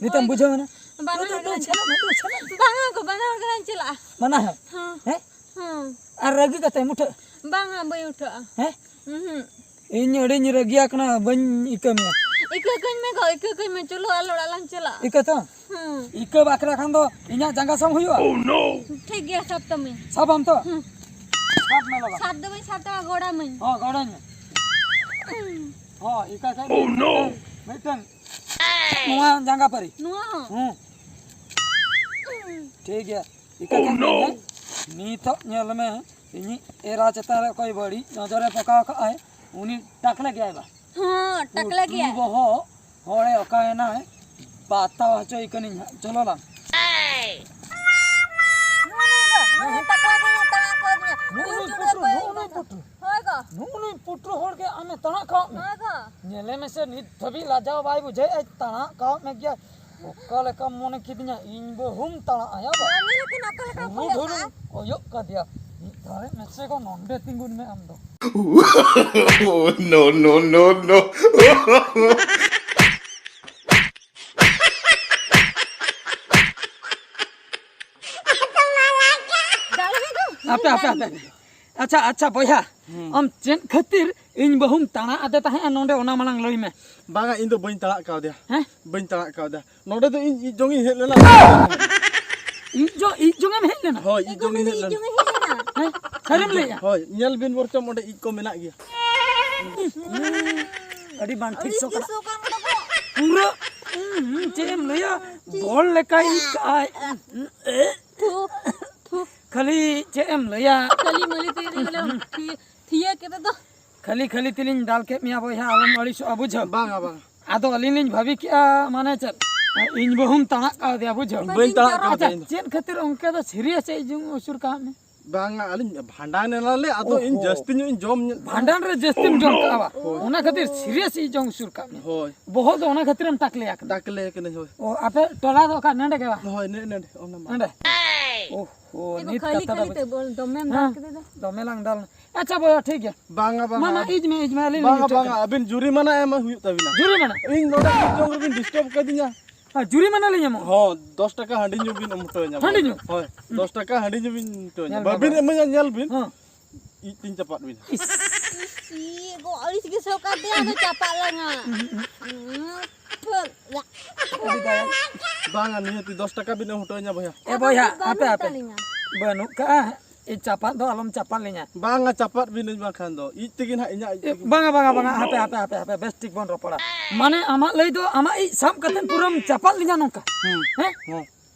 ᱱᱤᱛᱚᱢ ᱦᱳᱭ᱾ ᱵᱩᱡᱷᱟᱹᱣ ᱮᱱᱟ? ᱵᱟᱝᱟ ᱫᱩ, ᱫᱩ, ᱦᱚᱲ ᱫᱩ, ᱜᱮ ᱥᱮᱱᱚᱜ ᱢᱮ, ᱫᱩ, ᱥᱮᱱᱚᱜ ᱢᱮ᱾ ᱵᱟᱝᱟ ᱜᱚ, ᱵᱟᱝᱟ ᱦᱚᱲ ᱜᱮ ᱪᱟᱞᱟᱜᱼᱟ᱾ ᱢᱟᱱᱟ ᱦᱮᱸ? ᱦᱚᱸ᱾ ᱦᱮᱸ? ᱦᱚᱸ᱾ ᱟᱨ ᱨᱟᱹᱜᱤ ᱠᱟᱛᱮ ᱩᱴᱷᱟᱹᱜ? ᱵᱟᱝᱟ, ᱵᱟᱹᱧ ᱩᱴᱷᱟᱹᱜᱼᱟ᱾ ᱦᱮᱸ? ᱩᱦᱩᱸ᱾ ᱤᱧ ᱟᱹᱰᱤᱧ ᱨᱟᱹᱜᱤᱭᱟ ᱠᱟᱱᱟ, ᱵᱟᱹᱧ ᱤᱠᱟᱹ ᱢᱮᱭᱟ᱾ ᱤᱠᱟᱹ ᱠᱟᱹᱧ ᱢᱮ ᱜᱚ, ᱤᱠᱟᱹ ᱠᱟᱹᱧ ᱢᱮ, ᱪᱚᱞᱚ ᱟᱞᱮ ᱚᱲᱟᱜ ᱞᱟᱝ ᱪᱟᱞᱟᱜᱼᱟ᱾ ᱤᱠᱟᱹ ᱛᱚ? ᱦᱩᱸ᱾ ᱤᱠᱟᱹ ᱵᱟᱠᱷᱨᱟ ᱠᱷᱟᱱ ᱫᱚ ᱤᱧᱟᱹᱜ ᱡᱟᱸᱜᱟ ᱥᱟᱵ ᱦᱩᱭᱩᱜᱼᱟ᱾ ᱴᱷᱤᱠ ᱜᱮᱭᱟ, ᱥᱟᱵ ᱛᱟᱢᱟᱹᱧ᱾ ᱥᱟᱵᱟᱢ ᱛᱚ? ᱦᱩᱸ᱾ ᱥᱟᱵ ᱢᱮ ᱞᱚᱜᱚᱱ᱾ ᱥᱟᱵ ᱫᱚ ᱵᱟᱹᱧ ᱥᱟᱵ ᱛᱟᱢᱟ, ᱜᱚᱲᱟᱢᱟᱹᱧ᱾ ᱦᱚᱸ, ᱜᱚᱲᱟᱧ ᱢᱮ᱾ ᱦᱩᱸ᱾ ᱦᱚᱸ, ᱤᱠᱟᱹ ᱠᱷᱟᱡ ᱢᱤᱫᱴᱮᱱ, ᱢᱤᱫᱴᱮᱱ᱾ ᱱᱚᱣᱟ ᱡᱟᱸᱜᱟ ᱯᱟᱹᱨᱤ᱾ ᱱᱚᱣᱟ ᱦᱚᱸ? ᱦᱩᱸ᱾ ᱴᱷᱤᱠ ᱜᱮᱭᱟ᱾ ᱤᱠᱟᱹ ᱠᱟᱹᱧ ᱢᱮ᱾ ᱱᱤᱛᱚᱜ ᱧᱮᱞ ᱢᱮ, ᱤᱧᱤᱡ ᱮᱨᱟ ᱪᱮᱛᱟᱱ ᱨᱮ ᱚᱠᱚᱭ ᱵᱟᱹᱲᱤᱡ ᱱᱚᱡᱚᱨᱮ ᱯᱚᱠᱟᱣ ᱠᱟᱜᱼᱟᱭ, ᱩᱱᱤ ᱴᱟᱠᱞᱮ ᱜᱮᱭᱟᱭ ᱵᱟ᱾ ᱦᱚᱸ, ᱴᱟᱠᱞᱮ ᱜᱮᱭᱟᱭ᱾ ᱩᱛᱨᱩ ᱵᱚᱦᱚᱜ ᱦᱚᱲᱮ ᱚᱠᱟᱭᱮᱱᱟᱭ, ᱵᱟᱛᱟᱣ ᱦᱚᱪᱚᱭ ᱠᱟᱹᱱᱟᱹᱧ ᱦᱟᱸᱜ᱾ ᱪᱚᱞᱚ ᱞᱟᱝ᱾ ᱱᱩᱭ, ᱱᱩᱭ, ᱱᱩᱭ, ᱱᱩᱭ ᱴᱟᱠᱞᱟ ᱜᱮ ᱱᱚᱛᱮ ᱱᱟᱜ ᱠᱚ ᱤᱫᱤᱭᱟ᱾ ᱱᱩᱜᱼᱩ ᱱᱩᱭ ᱩᱛᱨᱩ ᱫᱚ ᱯᱩᱴᱨᱩ, ᱚᱠᱚᱭ ᱱᱩᱜᱼᱩ ᱱᱩᱭ ᱤᱫᱤᱭᱟ? ᱯᱩᱴᱨᱩ᱾ ᱦᱳᱭ ᱜᱚ᱾ ᱱᱩᱜᱼᱩ ᱱᱩᱭ ᱯᱩᱴᱨᱩ ᱦᱚᱲ ᱜᱮ ᱟᱢᱮ ᱛᱟᱬᱟᱜ ᱠᱟᱜ ᱢᱮ᱾ ᱦᱳᱭ ᱜᱚ᱾ ᱧᱮᱞᱮ ᱢᱮᱥᱮ, ᱱᱤᱛ ᱫᱷᱟᱹᱵᱤᱡ ᱞᱟᱡᱟᱣ ᱵᱟᱭ ᱵᱩᱡᱷᱟᱹᱣᱮᱫᱼᱟ, ᱛᱟᱬᱟᱜ ᱠᱟᱜ ᱢᱮ ᱜᱮᱭᱟ᱾ ᱚᱠᱟ ᱞᱮᱠᱟᱢ ᱢᱚᱱᱮ ᱠᱤᱫᱤᱧᱟ ᱤᱧ ᱵᱟᱹᱦᱩᱢ ᱛᱟᱬᱟᱜ ᱟᱭᱟ ᱵᱟ? ᱧᱮᱞ ᱠᱟᱱᱟ ᱚᱠᱟ ᱞᱮᱠᱟᱢ ᱫᱷᱩᱨᱩ ᱠᱚᱭᱚᱜ ᱫᱷᱩᱨᱩ ᱠᱟᱜᱼᱟ᱾ ᱠᱚᱭᱚᱜ ᱠᱟᱫᱮᱭᱟ᱾ ᱢᱤᱫ ᱫᱷᱟᱨᱮ ᱢᱮᱥᱮ ᱜᱚ ᱱᱚᱸᱰᱮ ᱛᱤᱸᱜᱩᱱ ᱢᱮ ᱟᱢ ᱫᱚ᱾ No, no, no, no. ᱟᱯᱮ, ᱟᱯᱮ, ᱟᱯᱮ, ᱟᱯᱮ᱾ ᱟᱪᱪᱷᱟ, ᱟᱪᱪᱷᱟ, ᱵᱚᱭᱦᱟ, ᱦᱩᱸ᱾ ᱟᱢ ᱪᱮᱫ ᱠᱷᱟᱹᱛᱤᱨ ᱤᱧ ᱵᱟᱹᱦᱩᱢ ᱛᱟᱬᱟ ᱟᱫᱮ ᱛᱟᱦᱮᱸᱜᱼᱟ ᱱᱚᱸᱰᱮ, ᱚᱱᱟ ᱢᱟᱲᱟᱝ ᱞᱟᱹᱭ ᱢᱮ᱾ ᱵᱟᱝᱟ, ᱤᱧ ᱫᱚ ᱵᱟᱹᱧ ᱛᱟᱬᱟᱜ ᱠᱟᱣᱫᱮᱭᱟ᱾ ᱦᱮᱸ? ᱵᱟᱹᱧ ᱛᱟᱬᱟᱜ ᱠᱟᱣᱫᱮᱭᱟ᱾ ᱱᱚᱸᱰᱮ ᱫᱚ ᱤᱧ ᱤᱡ ᱡᱚᱝ ᱤᱧ ᱦᱮᱡ ᱞᱮᱱᱟ᱾ ᱤᱡ ᱡᱚ-, ᱤᱡ ᱡᱚᱝ ᱮᱢ ᱦᱮᱡ ᱞᱮᱱᱟ? ᱦᱳᱭ, ᱤᱡ ᱡᱚᱝ ᱤᱧ ᱦᱮᱡ ᱞᱮᱱᱟ᱾ ᱦᱮᱸ? ᱥᱟᱹᱨᱤᱢ ᱞᱟᱹᱭᱮᱜᱼᱟ? ᱦᱳᱭ, ᱧᱮᱞ ᱵᱤᱱ ᱵᱚᱨᱪᱚᱢ ᱚᱸᱰᱮ ᱤᱡ ᱠᱚ ᱢᱮᱱᱟᱜ ᱜᱮᱭᱟ᱾ ᱟᱹᱰᱤ ᱵᱟᱝ ᱴᱷᱤᱠ ᱥᱚ ᱠᱟᱱᱟ᱾ ᱯᱩᱨᱟᱹ, ᱩᱸ, ᱩᱸ, ᱪᱮᱫ ᱮᱢ ᱞᱟᱹᱭᱟ? ᱵᱚᱞ ᱞᱮᱠᱟ ᱤᱡ ᱠᱟᱜᱼᱟᱭ᱾ ᱛᱷᱩ, ᱛᱷᱩ᱾ ᱠᱷᱟᱹᱞᱤ ᱪᱮᱫ ᱮᱢ ᱞᱟᱹᱭᱟ? ᱠᱷᱟᱹᱞᱤ ᱢᱟᱹᱞᱤ ᱛᱮᱜᱮ ᱞᱟᱹᱭ ᱞᱮᱢ᱾ ᱛᱷᱤᱭᱟᱹ, ᱛᱷᱤᱭᱟᱹ ᱠᱮᱫᱮ ᱫᱚ᱾ ᱠᱷᱟᱹᱞᱤ ᱠᱷᱟᱹᱞᱤ ᱛᱮᱞᱤᱧ ᱫᱟᱞ ᱠᱮᱫ ᱢᱮᱭᱟ ᱵᱚᱭᱦᱟ, ᱟᱞᱚᱢ ᱟᱹᱲᱤᱥᱚᱜᱼᱟ, ᱵᱩᱡᱷᱟᱹᱣ᱾ ᱵᱟᱝᱟ, ᱵᱟᱝᱟ᱾ ᱟᱫᱚ ᱟᱹᱞᱤᱧ ᱞᱤᱧ ᱵᱷᱟᱹᱵᱤ ᱠᱮᱜᱼᱟ, ᱢᱟᱱᱮ ᱪᱮᱫ, ᱤᱧ ᱵᱟᱹᱦᱩᱢ ᱛᱟᱬᱟᱜ ᱠᱟᱣᱫᱮᱭᱟ, ᱵᱩᱡᱷᱟᱹᱣ᱾ ᱵᱟᱹᱧ ᱛᱟᱬᱟᱜ ᱟᱪᱪᱷᱟ, ᱠᱟᱣᱫᱮᱭᱟ ᱤᱧ ᱫᱚ᱾ ᱪᱮᱫ ᱠᱷᱟᱹᱛᱤᱨ ᱚᱱᱠᱟ ᱫᱚ serious ᱤᱡ ᱡᱚᱝ ᱩᱥᱩᱨ ᱠᱟᱜ ᱢᱮ? ᱵᱟᱝᱟ, ᱟᱹᱞᱤᱧ ᱵᱷᱟᱸᱰᱟᱱ ᱮᱱᱟᱞᱮ, ᱟᱫᱚ ᱤᱧ ᱳᱦᱳ᱾ ᱡᱟᱹᱥᱛᱤ ᱧᱚᱜ ᱤᱧ ᱡᱚᱢ ᱧᱚᱜ ᱵᱷᱟᱸᱰᱟᱱ ᱨᱮ ᱡᱟᱹᱥᱛᱤᱢ ᱡᱚᱢ ᱠᱟᱜᱼᱟ ᱵᱟ? ᱦᱳᱭ᱾ ᱚᱱᱟ ᱠᱷᱟᱹᱛᱤᱨ serious ᱤᱡ ᱡᱚᱝ ᱩᱥᱩᱨ ᱠᱟᱜ ᱢᱮ᱾ ᱦᱳᱭ᱾ ᱵᱚᱦᱚᱜ ᱫᱚ ᱚᱱᱟ ᱠᱷᱟᱹᱛᱤᱨᱮᱢ ᱴᱟᱠᱞᱮ ᱟᱠᱟᱱᱟ᱾ ᱴᱟᱠᱞᱮ ᱟᱠᱟᱱᱟᱹᱧ, ᱦᱳᱭ᱾ ᱚ, ᱟᱯᱮ ᱴᱚᱞᱟ ᱫᱚ ᱚᱠᱟ ᱱᱚᱰᱮ ᱜᱮ ᱵᱟ? ᱦᱳᱭ, ᱱᱮ-, ᱱᱮᱰᱮ, ᱚᱱᱟ ᱢᱟ᱾ ᱱᱚᱰᱮ? ᱳᱦᱳ, ᱮ ᱜᱚ, ᱱᱤᱛ ᱠᱷᱟᱹᱞᱤ ᱠᱟᱛᱷᱟ ᱫᱚ ᱠᱷᱟᱹᱞᱤ ᱛᱮ ᱵᱚᱞ ᱫᱚᱢᱮᱢ ᱦᱮᱸ, ᱫᱟᱞ ᱠᱮᱫᱮ ᱫᱚ᱾ ᱫᱚᱢᱮ ᱞᱟᱝ ᱫᱟᱞ᱾ ᱟᱪᱪᱷᱟ ᱵᱚᱭᱦᱟ, ᱴᱷᱤᱠ ᱜᱮᱭᱟ᱾ ᱵᱟᱝᱟ, ᱵᱟᱝᱟ᱾ ᱢᱟ, ᱢᱟ, ᱤᱡ ᱢᱮ, ᱤᱡ ᱢᱮ, ᱟᱹᱞᱤᱧ ᱞᱤᱧ ᱵᱟᱝᱟ, ᱚᱪᱚᱜ ᱵᱟᱝᱟ, ᱠᱟᱱᱟ᱾ ᱟᱹᱵᱤᱱ ᱡᱩᱨᱤᱢᱟᱱᱟ ᱮᱢ ᱦᱩᱭᱩᱜ ᱛᱟᱹᱵᱤᱱᱟ᱾ ᱡᱩᱨᱤᱢᱟᱱᱟ? ᱤᱧ ᱱᱚᱰᱮ ᱤᱡ ᱡᱚᱝ ᱨᱮᱵᱤᱱ disturb ᱠᱟᱫᱤᱧᱟ᱾ ᱦᱮᱸ, ᱡᱩᱨᱤᱢᱟᱱᱟ ᱞᱤᱧ ᱮᱢᱚᱜᱼᱟ᱾ ᱦᱚᱸ, ᱫᱚᱥ ᱴᱟᱠᱟ ᱦᱟᱺᱰᱤ ᱧᱩ ᱵᱤᱱ ᱮᱢ ᱦᱚᱴᱚ ᱟᱹᱧᱟ᱾ ᱦᱟᱺᱰᱤ ᱧᱩ? ᱦᱳᱭ, ᱫᱚᱥ ᱴᱟᱠᱟ ᱦᱟᱺᱰᱤ ᱧᱩ ᱵᱤᱱ ᱦᱚᱴᱚ ᱟᱹᱧᱟ᱾ ᱧᱮᱞ ᱢᱮ ᱵᱟᱹᱵᱤᱱ ᱵᱟᱵᱟ᱾ ᱮᱢᱟᱹᱧᱟ, ᱧᱮᱞ ᱵᱤᱱ᱾ ᱦᱚᱸ᱾ ᱤᱡ ᱛᱤᱧ ᱪᱟᱯᱟᱫ ᱵᱤᱱᱟ᱾ ᱤᱥ᱾ ᱤ ᱜᱚ, ᱟᱹᱲᱤᱥ ᱜᱮ ᱥᱚ ᱠᱟᱱ ᱛᱟᱭᱟ, ᱟᱫᱚ ᱪᱟᱯᱟᱫ ᱞᱟᱝᱟ᱾ ᱟᱹᱰᱤ ᱫᱟᱭᱟ᱾ ᱵᱟᱝᱟ, ᱱᱤᱦᱟᱹᱛᱤ ᱫᱚᱥ ᱴᱟᱠᱟ ᱵᱤᱱ ᱮᱢ ᱦᱚᱴᱚ ᱟᱹᱧᱟ ᱵᱚᱭᱦᱟ᱾ ᱮ ᱵᱚᱭᱦᱟ, ᱟᱫᱚ ᱦᱟᱯᱮ, ᱵᱟᱹᱱᱩᱜ ᱦᱟᱯᱮ᱾ ᱛᱟᱹᱞᱤᱧᱟ᱾ ᱵᱟᱹᱱᱩᱜ ᱠᱟᱜᱼᱟ᱾ ᱤ ᱪᱟᱯᱟᱫ ᱫᱚ ᱟᱞᱚᱢ ᱪᱟᱯᱟᱫ ᱞᱤᱧᱟ᱾ ᱵᱟᱝᱟ, ᱪᱟᱯᱟᱫ ᱵᱤᱱᱟᱹᱧ ᱵᱟᱝᱠᱷᱟᱱ ᱫᱚ ᱤᱡ ᱛᱮᱜᱮ ᱱᱟᱦᱟᱜ ᱤᱧᱟᱹᱜ ᱤᱡ ᱮ, ᱛᱮᱜᱮ᱾ ᱵᱟᱝᱟ, ᱵᱟᱝᱟ, ᱵᱟᱝᱟ, ᱦᱟᱯᱮ, ᱦᱟᱯᱮ, ᱦᱟᱯᱮ, ᱦᱟᱯᱮ, ᱵᱮᱥ ᱴᱷᱤᱠ ᱵᱚᱱ ᱨᱚᱯᱚᱲᱟ᱾ ᱢᱟᱱᱮ ᱟᱢᱟᱜ ᱞᱟᱹᱭ ᱫᱚ ᱟᱢᱟᱜ ᱤᱡ ᱥᱟᱵ ᱠᱟᱛᱮ ᱯᱩᱨᱟᱹᱢ ᱪᱟᱯᱟᱫ ᱞᱤᱧᱟ ᱱᱚᱝᱠᱟ? ᱦᱩᱸ᱾ ᱦᱮᱸ? ᱦᱩᱸ᱾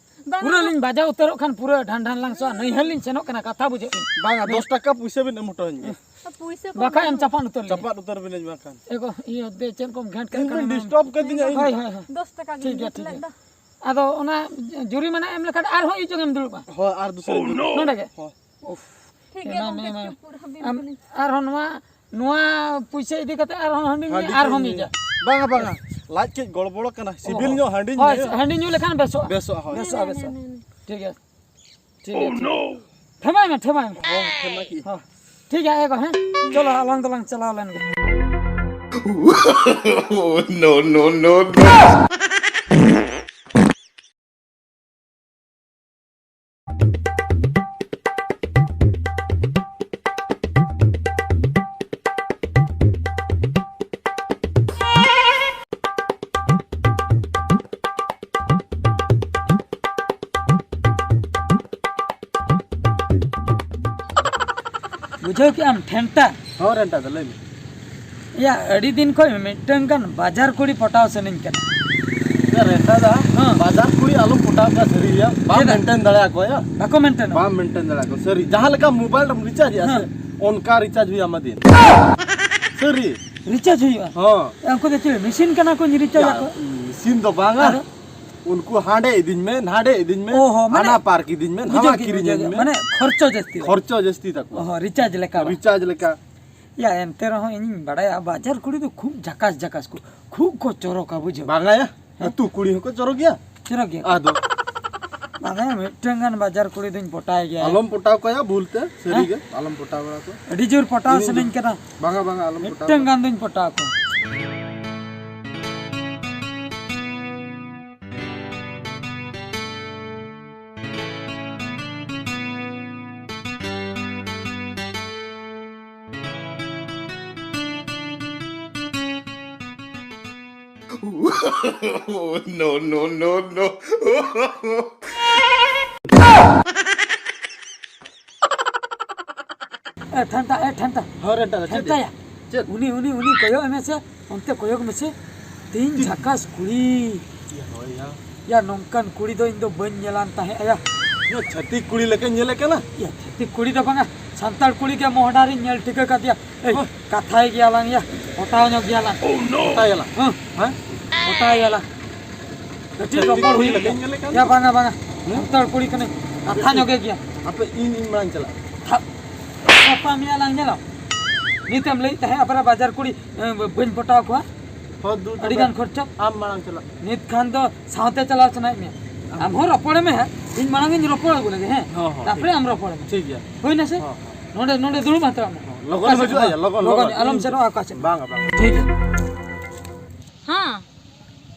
ᱵᱟᱝᱟ᱾ ᱯᱩᱨᱟᱹ ᱞᱤᱧ ᱵᱟᱡᱟᱣ ᱩᱛᱟᱹᱨᱚᱜ ᱠᱷᱟᱱ ᱯᱩᱨᱟᱹ ᱰᱷᱟᱱ ᱰᱷᱟᱱ ᱞᱟᱝ ᱥᱚᱜᱼᱟ, ᱱᱟᱹᱭᱦᱟᱹᱨ ᱞᱤᱧ ᱥᱮᱱᱚᱜ ᱠᱟᱱᱟ, ᱠᱟᱛᱷᱟ ᱵᱩᱡᱷᱟᱹᱜ ᱠᱟᱱᱟ᱾ ᱵᱟᱝᱟ, ᱫᱚᱥ ᱴᱟᱠᱟ ᱯᱩᱭᱥᱟᱹ ᱵᱤᱱ ᱮᱢ ᱦᱚᱴᱚ ᱟᱹᱧ ᱜᱮ᱾ ᱯᱩᱭᱥᱟᱹ ᱠᱚ ᱵᱟᱠᱷᱟᱡ ᱮᱢ ᱵᱟᱹᱱᱩᱜ᱾ ᱪᱟᱯᱟᱫ ᱩᱛᱟᱹᱨ ᱞᱤᱧᱟ᱾ ᱪᱟᱯᱟᱫ ᱩᱛᱟᱹᱨ ᱵᱤᱱᱟᱹᱧ ᱵᱟᱝᱠᱷᱟᱱ᱾ ᱮ ᱜᱚ, ᱤᱭᱟᱹ, ᱫᱮ, ᱪᱮᱫ ᱠᱚᱢ ᱜᱷᱮᱸᱴ ᱠᱟᱜ ᱤᱧ ᱠᱟᱱᱟ ᱵᱤᱱ ᱱᱚᱣᱟ? Disturb ᱠᱟᱹᱫᱤᱧᱟ ᱤᱧ᱾ ᱦᱳᱭ, ᱦᱳᱭ, ᱦᱳᱭ᱾ ᱫᱚᱥ ᱴᱟᱠᱟ ᱴᱷᱤᱠ ᱜᱮᱭᱟ, ᱜᱮᱞᱤᱧ ᱴᱷᱤᱠ ᱜᱮᱭᱟ᱾ ᱫᱚ᱾ ᱟᱫᱚ ᱚᱱᱟ ᱡᱩᱨᱤᱢᱟᱱᱟ ᱮᱢ ᱞᱮᱠᱷᱟᱱ ᱟᱨᱦᱚᱸ ᱤᱧ ᱪᱚᱝ ᱮᱢ ᱫᱩᱲᱩᱵᱼᱟ᱾ ᱦᱳᱭ, ᱟᱨ ᱫᱩᱥᱨᱟ ᱫᱤᱱ᱾ ᱱᱚᱰᱮ ᱜᱮ? ᱦᱳᱭ᱾ ᱩᱯᱷ, ᱴᱷᱤᱠ ᱜᱮᱭᱟ, ᱮᱢᱟᱭ ᱜᱚᱢᱠᱮ, ᱢᱮ, ᱮᱢᱟᱭ ᱢᱮ᱾ ᱪᱩᱯ ᱨᱮᱦᱚᱸ ᱵᱤᱱ ᱟᱢ ᱠᱟᱹᱱᱟᱹᱧ᱾ ᱟᱨᱦᱚᱸ ᱱᱚᱣᱟ, ᱱᱚᱣᱟ ᱯᱩᱭᱥᱟᱹ ᱤᱫᱤ ᱠᱟᱛᱮ ᱟᱨᱦᱚᱸ ᱦᱟᱺᱰᱤ ᱧᱩᱭᱟ, ᱦᱟᱺᱰᱤ ᱟᱨᱦᱚᱸ ᱧᱩᱭᱟ᱾ ᱢᱤᱫ ᱡᱟ᱾ ᱵᱟᱝᱟ, ᱵᱟᱝᱟ, ᱞᱟᱡ ᱠᱟᱹᱡ ᱜᱚᱲᱵᱚᱲᱚ ᱠᱟᱱᱟ, ᱚ, ᱥᱤᱵᱤᱞ ᱦᱚᱸ᱾ ᱧᱚᱜ ᱦᱟᱺᱰᱤ ᱦᱳᱭ, ᱧᱩᱭᱟ᱾ ᱦᱟᱺᱰᱤ ᱧᱩ ᱞᱮᱠᱷᱟᱱ ᱵᱮᱥᱚᱜᱼᱟ᱾ ᱵᱮᱥᱚᱜᱼᱟ, ᱦᱳᱭ᱾ ᱵᱮᱥᱚᱜᱼᱟ, ᱵᱮᱥᱚᱜᱼᱟ᱾ ᱴᱷᱤᱠ ᱜᱮᱭᱟ, ᱴᱷᱤᱠ ᱜᱮᱭᱟ, ᱴᱷᱤᱠ ᱜᱮᱭᱟ᱾ ᱴᱷᱮᱢᱟᱭ ᱢᱮ, ᱴᱷᱮᱢᱟᱭ ᱢᱮ᱾ ᱦᱚᱸ, ᱴᱷᱮᱢᱟ ᱠᱤ? ᱦᱚᱸ᱾ ᱴᱷᱤᱠ ᱜᱮᱭᱟ, ᱮ ᱜᱚ, ᱦᱮᱸ? ᱪᱚᱞᱚ, ᱟᱞᱟᱝ ᱫᱚᱞᱟᱝ ᱪᱟᱞᱟᱣ ᱞᱮᱱ ᱜᱮ᱾ No, no, no, no. ᱵᱩᱡᱷᱟᱹᱣ ᱠᱮᱜ ᱟᱢ, ᱴᱷᱮᱱᱴᱟ? ᱦᱚᱸ, ᱨᱮᱱᱴᱟ ᱫᱚ ᱞᱟᱹᱭ ᱢᱮ᱾ ᱭᱟ, ᱟᱹᱰᱤ ᱫᱤᱱ ᱠᱷᱚᱱ ᱢᱤᱫᱴᱟᱝ ᱜᱟᱱ ᱵᱟᱡᱟᱨ ᱠᱩᱲᱤ ᱯᱚᱴᱟᱣ ᱥᱟᱱᱟᱧ ᱠᱟᱱᱟ᱾ ᱭᱟ, ᱨᱮᱱᱴᱟ ᱫᱟ, ᱦᱚᱸ᱾ ᱵᱟᱡᱟᱨ ᱠᱩᱲᱤ ᱟᱞᱚᱢ ᱯᱚᱴᱟᱣ ᱠᱚᱣᱟ, ᱥᱟᱹᱨᱤ ᱜᱮᱭᱟ᱾ ᱵᱟᱢ ᱪᱮᱫᱟᱜ? Maintain ᱫᱟᱲᱮᱭᱟᱠᱚᱣᱟ, ᱭᱟ᱾ ᱵᱟᱠᱚ maintain ᱚᱜᱼᱟ᱾ ᱵᱟᱢ maintain ᱫᱟᱲᱮᱭᱟᱠᱚᱣᱟ, ᱥᱟᱹᱨᱤ᱾ ᱡᱟᱦᱟᱸ ᱞᱮᱠᱟ mobile ᱨᱮᱢ recharge ᱮᱜᱼᱟ ᱥᱮ, ᱦᱮᱸ᱾ ᱚᱱᱠᱟ recharge ᱦᱩᱭᱩᱜᱼᱟ ᱟᱢᱟᱜ ᱫᱤᱱ᱾ ᱥᱟᱹᱨᱤ᱾ Recharge ᱦᱩᱭᱩᱜᱼᱟ? ᱦᱚᱸ᱾ ᱩᱱᱠᱩ ᱫᱚ ᱪᱮᱫ, machine ᱠᱟᱱᱟ ᱠᱚ, recharge ᱭᱟ, ᱟᱠᱚ? Machine ᱫᱚ ᱵᱟᱝᱟ᱾ ᱟᱫᱚ? ᱩᱱᱠᱩ ᱦᱟᱸᱰᱮ ᱤᱫᱤᱧ ᱢᱮ, ᱱᱟᱰᱮ ᱤᱫᱤᱧ ᱢᱮ, ᱚ ᱦᱚᱸ, ᱢᱟᱱᱮ ᱦᱟᱱᱟ park ᱤᱫᱤᱧ ᱢᱮ, ᱵᱩᱡᱷᱟᱹᱣ ᱱᱟᱣᱟ ᱠᱤᱫᱟᱹᱧ, ᱠᱤᱨᱤᱧ ᱵᱩᱡᱷᱟᱹᱣ ᱟᱹᱧ ᱠᱤᱫᱟᱹᱧ᱾ ᱢᱮ᱾ ᱢᱟᱱᱮ ᱠᱷᱚᱨᱪᱚ ᱡᱟᱹᱥᱛᱤ᱾ ᱠᱷᱚᱨᱪᱚ ᱡᱟᱹᱥᱛᱤ ᱛᱟᱠᱚᱣᱟ᱾ ᱚ ᱦᱚᱸ, recharge ᱞᱮᱠᱟ᱾ Recharge ᱞᱮᱠᱟ᱾ ᱭᱟ, ᱮᱱᱛᱮ ᱨᱮᱦᱚᱸ ᱤᱧᱤᱧ ᱵᱟᱲᱟᱭᱟ, ᱵᱟᱡᱟᱨ ᱠᱩᱲᱤ ᱫᱚ ᱠᱷᱩᱵ ᱡᱷᱟᱠᱟᱥ ᱡᱷᱟᱠᱟᱥ ᱠᱚ, ᱠᱷᱩᱵ ᱠᱚ ᱪᱚᱨᱚᱠᱟ, ᱵᱩᱡᱷᱟᱹᱣ᱾ ᱵᱟᱝᱟ ᱭᱟ, ᱦᱮᱸ? ᱟᱹᱛᱩ ᱠᱩᱲᱤ ᱦᱚᱸᱠᱚ ᱪᱚᱨᱚᱠ ᱜᱮᱭᱟ᱾ ᱪᱚᱨᱚᱠ ᱜᱮᱭᱟ ᱠᱚ᱾ ᱟᱫᱚ? ᱵᱟᱝᱟ ᱭᱟ, ᱢᱤᱫᱴᱟᱝ ᱜᱟᱱ ᱵᱟᱡᱟᱨ ᱠᱩᱲᱤ ᱫᱚᱧ ᱯᱚᱴᱟᱭ ᱜᱮᱭᱟ᱾ ᱟᱞᱚᱢ ᱯᱚᱴᱟᱣ ᱠᱚᱣᱟ ᱭᱟ, ᱵᱷᱩᱞ ᱛᱮ, ᱥᱟᱹᱨᱤ ᱦᱮᱸ? ᱜᱮ, ᱟᱞᱚᱢ ᱯᱚᱴᱟᱣ ᱵᱟᱲᱟ ᱠᱚᱣᱟ᱾ ᱟᱹᱰᱤ ᱡᱳᱨ ᱯᱚᱴᱟᱣ ᱤᱧ ᱫᱚ ᱥᱟᱱᱟᱧ ᱠᱟᱱᱟ᱾ ᱵᱟᱝᱟ, ᱵᱟᱝᱟ, ᱟᱞᱚᱢ ᱯᱚᱴᱟᱣ ᱢᱤᱫᱴᱟᱝ ᱠᱚᱣᱟ᱾ ᱜᱟᱱ ᱫᱚᱧ ᱯᱚᱴᱟᱣ ᱠᱚᱣᱟ᱾ No, no, no, no. ᱮ ᱴᱷᱮᱱᱴᱟ, ᱮ ᱴᱷᱮᱱᱴᱟ᱾ ᱦᱳᱭ, ᱨᱮᱱᱴᱟ ᱫᱚ ᱪᱮᱫ? ᱴᱷᱮᱱᱴᱟᱭᱟ᱾ ᱪᱮᱫ? ᱩᱱᱤ, ᱩᱱᱤ, ᱩᱱᱤ ᱠᱚᱭᱚᱜ ᱮ ᱢᱮᱥᱮ, ᱚᱱᱛᱮ ᱠᱚᱭᱚᱜ ᱢᱮᱥᱮ᱾ ᱛᱤᱱ ᱛᱤᱱ? ᱡᱷᱟᱠᱟᱥ ᱠᱩᱲᱤ᱾ ᱭᱟ, ᱦᱳᱭ, ᱭᱟ᱾ ᱭᱟ, ᱱᱚᱝᱠᱟᱱ ᱠᱩᱲᱤ ᱫᱚ ᱤᱧ ᱫᱚ ᱵᱟᱹᱧ ᱧᱮᱞᱟᱱ ᱛᱟᱦᱮᱸᱜᱼᱟ, ᱭᱟ᱾ ᱭᱟ, ᱪᱷᱟᱹᱛᱤᱠ ᱠᱩᱲᱤ ᱞᱮᱠᱟᱧ ᱧᱮᱞᱮ ᱠᱟᱱᱟ? ᱭᱟ, ᱪᱷᱟᱹᱛᱤᱠ ᱠᱩᱲᱤ ᱫᱚ ᱵᱟᱝᱟ, ᱥᱟᱱᱛᱟᱲ ᱠᱩᱲᱤ ᱜᱮ ᱢᱚᱦᱰᱟ ᱨᱤᱧ ᱧᱮᱞ ᱴᱷᱤᱠᱟᱹ ᱠᱟᱫᱮᱭᱟ᱾ ᱮᱭ, ᱦᱳᱭ᱾ ᱠᱟᱛᱷᱟᱭ ᱜᱮᱭᱟᱞᱟᱝ ᱭᱟ, ᱯᱚᱴᱟᱣ ᱧᱚᱜ ᱜᱮᱭᱟᱞᱟᱝ᱾ ᱯᱚᱴᱟᱭᱟᱞᱟᱝ? ᱦᱮᱸ᱾ ᱦᱮᱸ? ᱯᱚᱴᱟᱭᱟᱞᱟᱝ᱾ ᱠᱟᱹᱴᱤᱡ ᱪᱷᱟᱹᱛᱤᱠ ᱨᱚᱯᱚᱲ ᱠᱩᱲᱤ ᱦᱩᱭᱩᱜ ᱞᱮᱠᱟᱧ ᱜᱮᱭᱟ᱾ ᱧᱮᱞᱮ ᱠᱟᱱ ᱭᱟ, ᱫᱚ? ᱵᱟᱝᱟ, ᱵᱟᱝᱟ᱾ ᱦᱮᱸ? ᱥᱟᱱᱛᱟᱲ ᱠᱩᱲᱤ ᱠᱟᱹᱱᱟᱹᱧ᱾ ᱠᱟᱛᱷᱟ ᱧᱚᱜᱮ ᱜᱮᱭᱟ᱾ ᱦᱟᱯᱮ, ᱤᱧ, ᱤᱧ ᱢᱟᱲᱟᱝ ᱪᱟᱞᱟᱜ᱾ ᱛᱷᱟ-, ᱜᱟᱯᱟ ᱢᱮᱭᱟᱝ ᱞᱟᱝ ᱧᱮᱞᱟ᱾ ᱱᱤᱛᱮᱢ ᱞᱟᱹᱭᱮᱫ ᱛᱟᱦᱮᱸᱫ ᱟᱯᱮᱨᱟ ᱵᱟᱡᱟᱨ ᱠᱩᱲᱤ, ᱮ, ᱵᱟᱹᱧ ᱯᱚᱴᱟᱣ ᱠᱚᱣᱟ᱾ ᱦᱚᱸ, ᱫᱩ ᱟᱹᱰᱤ ᱛᱚᱵᱮ ᱜᱟᱱ ᱠᱷᱚᱨᱪᱟ᱾ ᱟᱢ ᱢᱟᱲᱟᱝ ᱪᱟᱞᱟᱜ ᱢᱮ᱾ ᱱᱤᱛ ᱠᱷᱟᱱ ᱫᱚ ᱥᱟᱶᱛᱮ ᱪᱟᱞᱟᱣ ᱥᱟᱱᱟᱭᱮᱫ ᱢᱮᱭᱟ᱾ ᱟᱢ ᱦᱚᱸ ᱨᱚᱯᱚᱲ ᱢᱮ ᱦᱟᱸᱜ, ᱤᱧ ᱢᱟᱲᱟᱝ ᱤᱧ ᱨᱚᱯᱚᱲ ᱟᱹᱜᱩ ᱞᱮᱜᱮ, ᱦᱮᱸ? ᱦᱚᱸ, ᱦᱚᱸ, ᱛᱟᱯᱚᱨᱮ ᱴᱷᱤᱠ᱾ ᱟᱢ ᱨᱚᱯᱚᱲ ᱢᱮ᱾ ᱴᱷᱤᱠ ᱜᱮᱭᱟ᱾ ᱦᱩᱭᱱᱟ ᱥᱮ? ᱦᱚᱸ, ᱦᱚᱸ᱾ ᱱᱚᱰᱮ, ᱱᱚᱰᱮ ᱫᱩᱲᱩᱵ ᱦᱟᱛᱟᱲᱚᱜ ᱢᱮ᱾ ᱦᱚᱸ, ᱞᱚᱜᱚᱱ ᱚᱠᱟ ᱥᱮᱫ ᱦᱤᱡᱩᱜᱼᱟ ᱦᱚᱸ, ᱭᱟ, ᱞᱚᱜᱚᱱ, ᱞᱚᱜᱚᱱ, ᱞᱚᱜᱚᱱ᱾ ᱟᱞᱚᱢ ᱥᱮᱱᱚᱜᱼᱟ ᱚᱠᱟ ᱥᱮᱫ᱾ ᱵᱟᱝᱟ, ᱵᱟᱝᱟ᱾ ᱴᱷᱤᱠ ᱜᱮᱭᱟ᱾ ᱦᱚᱸ,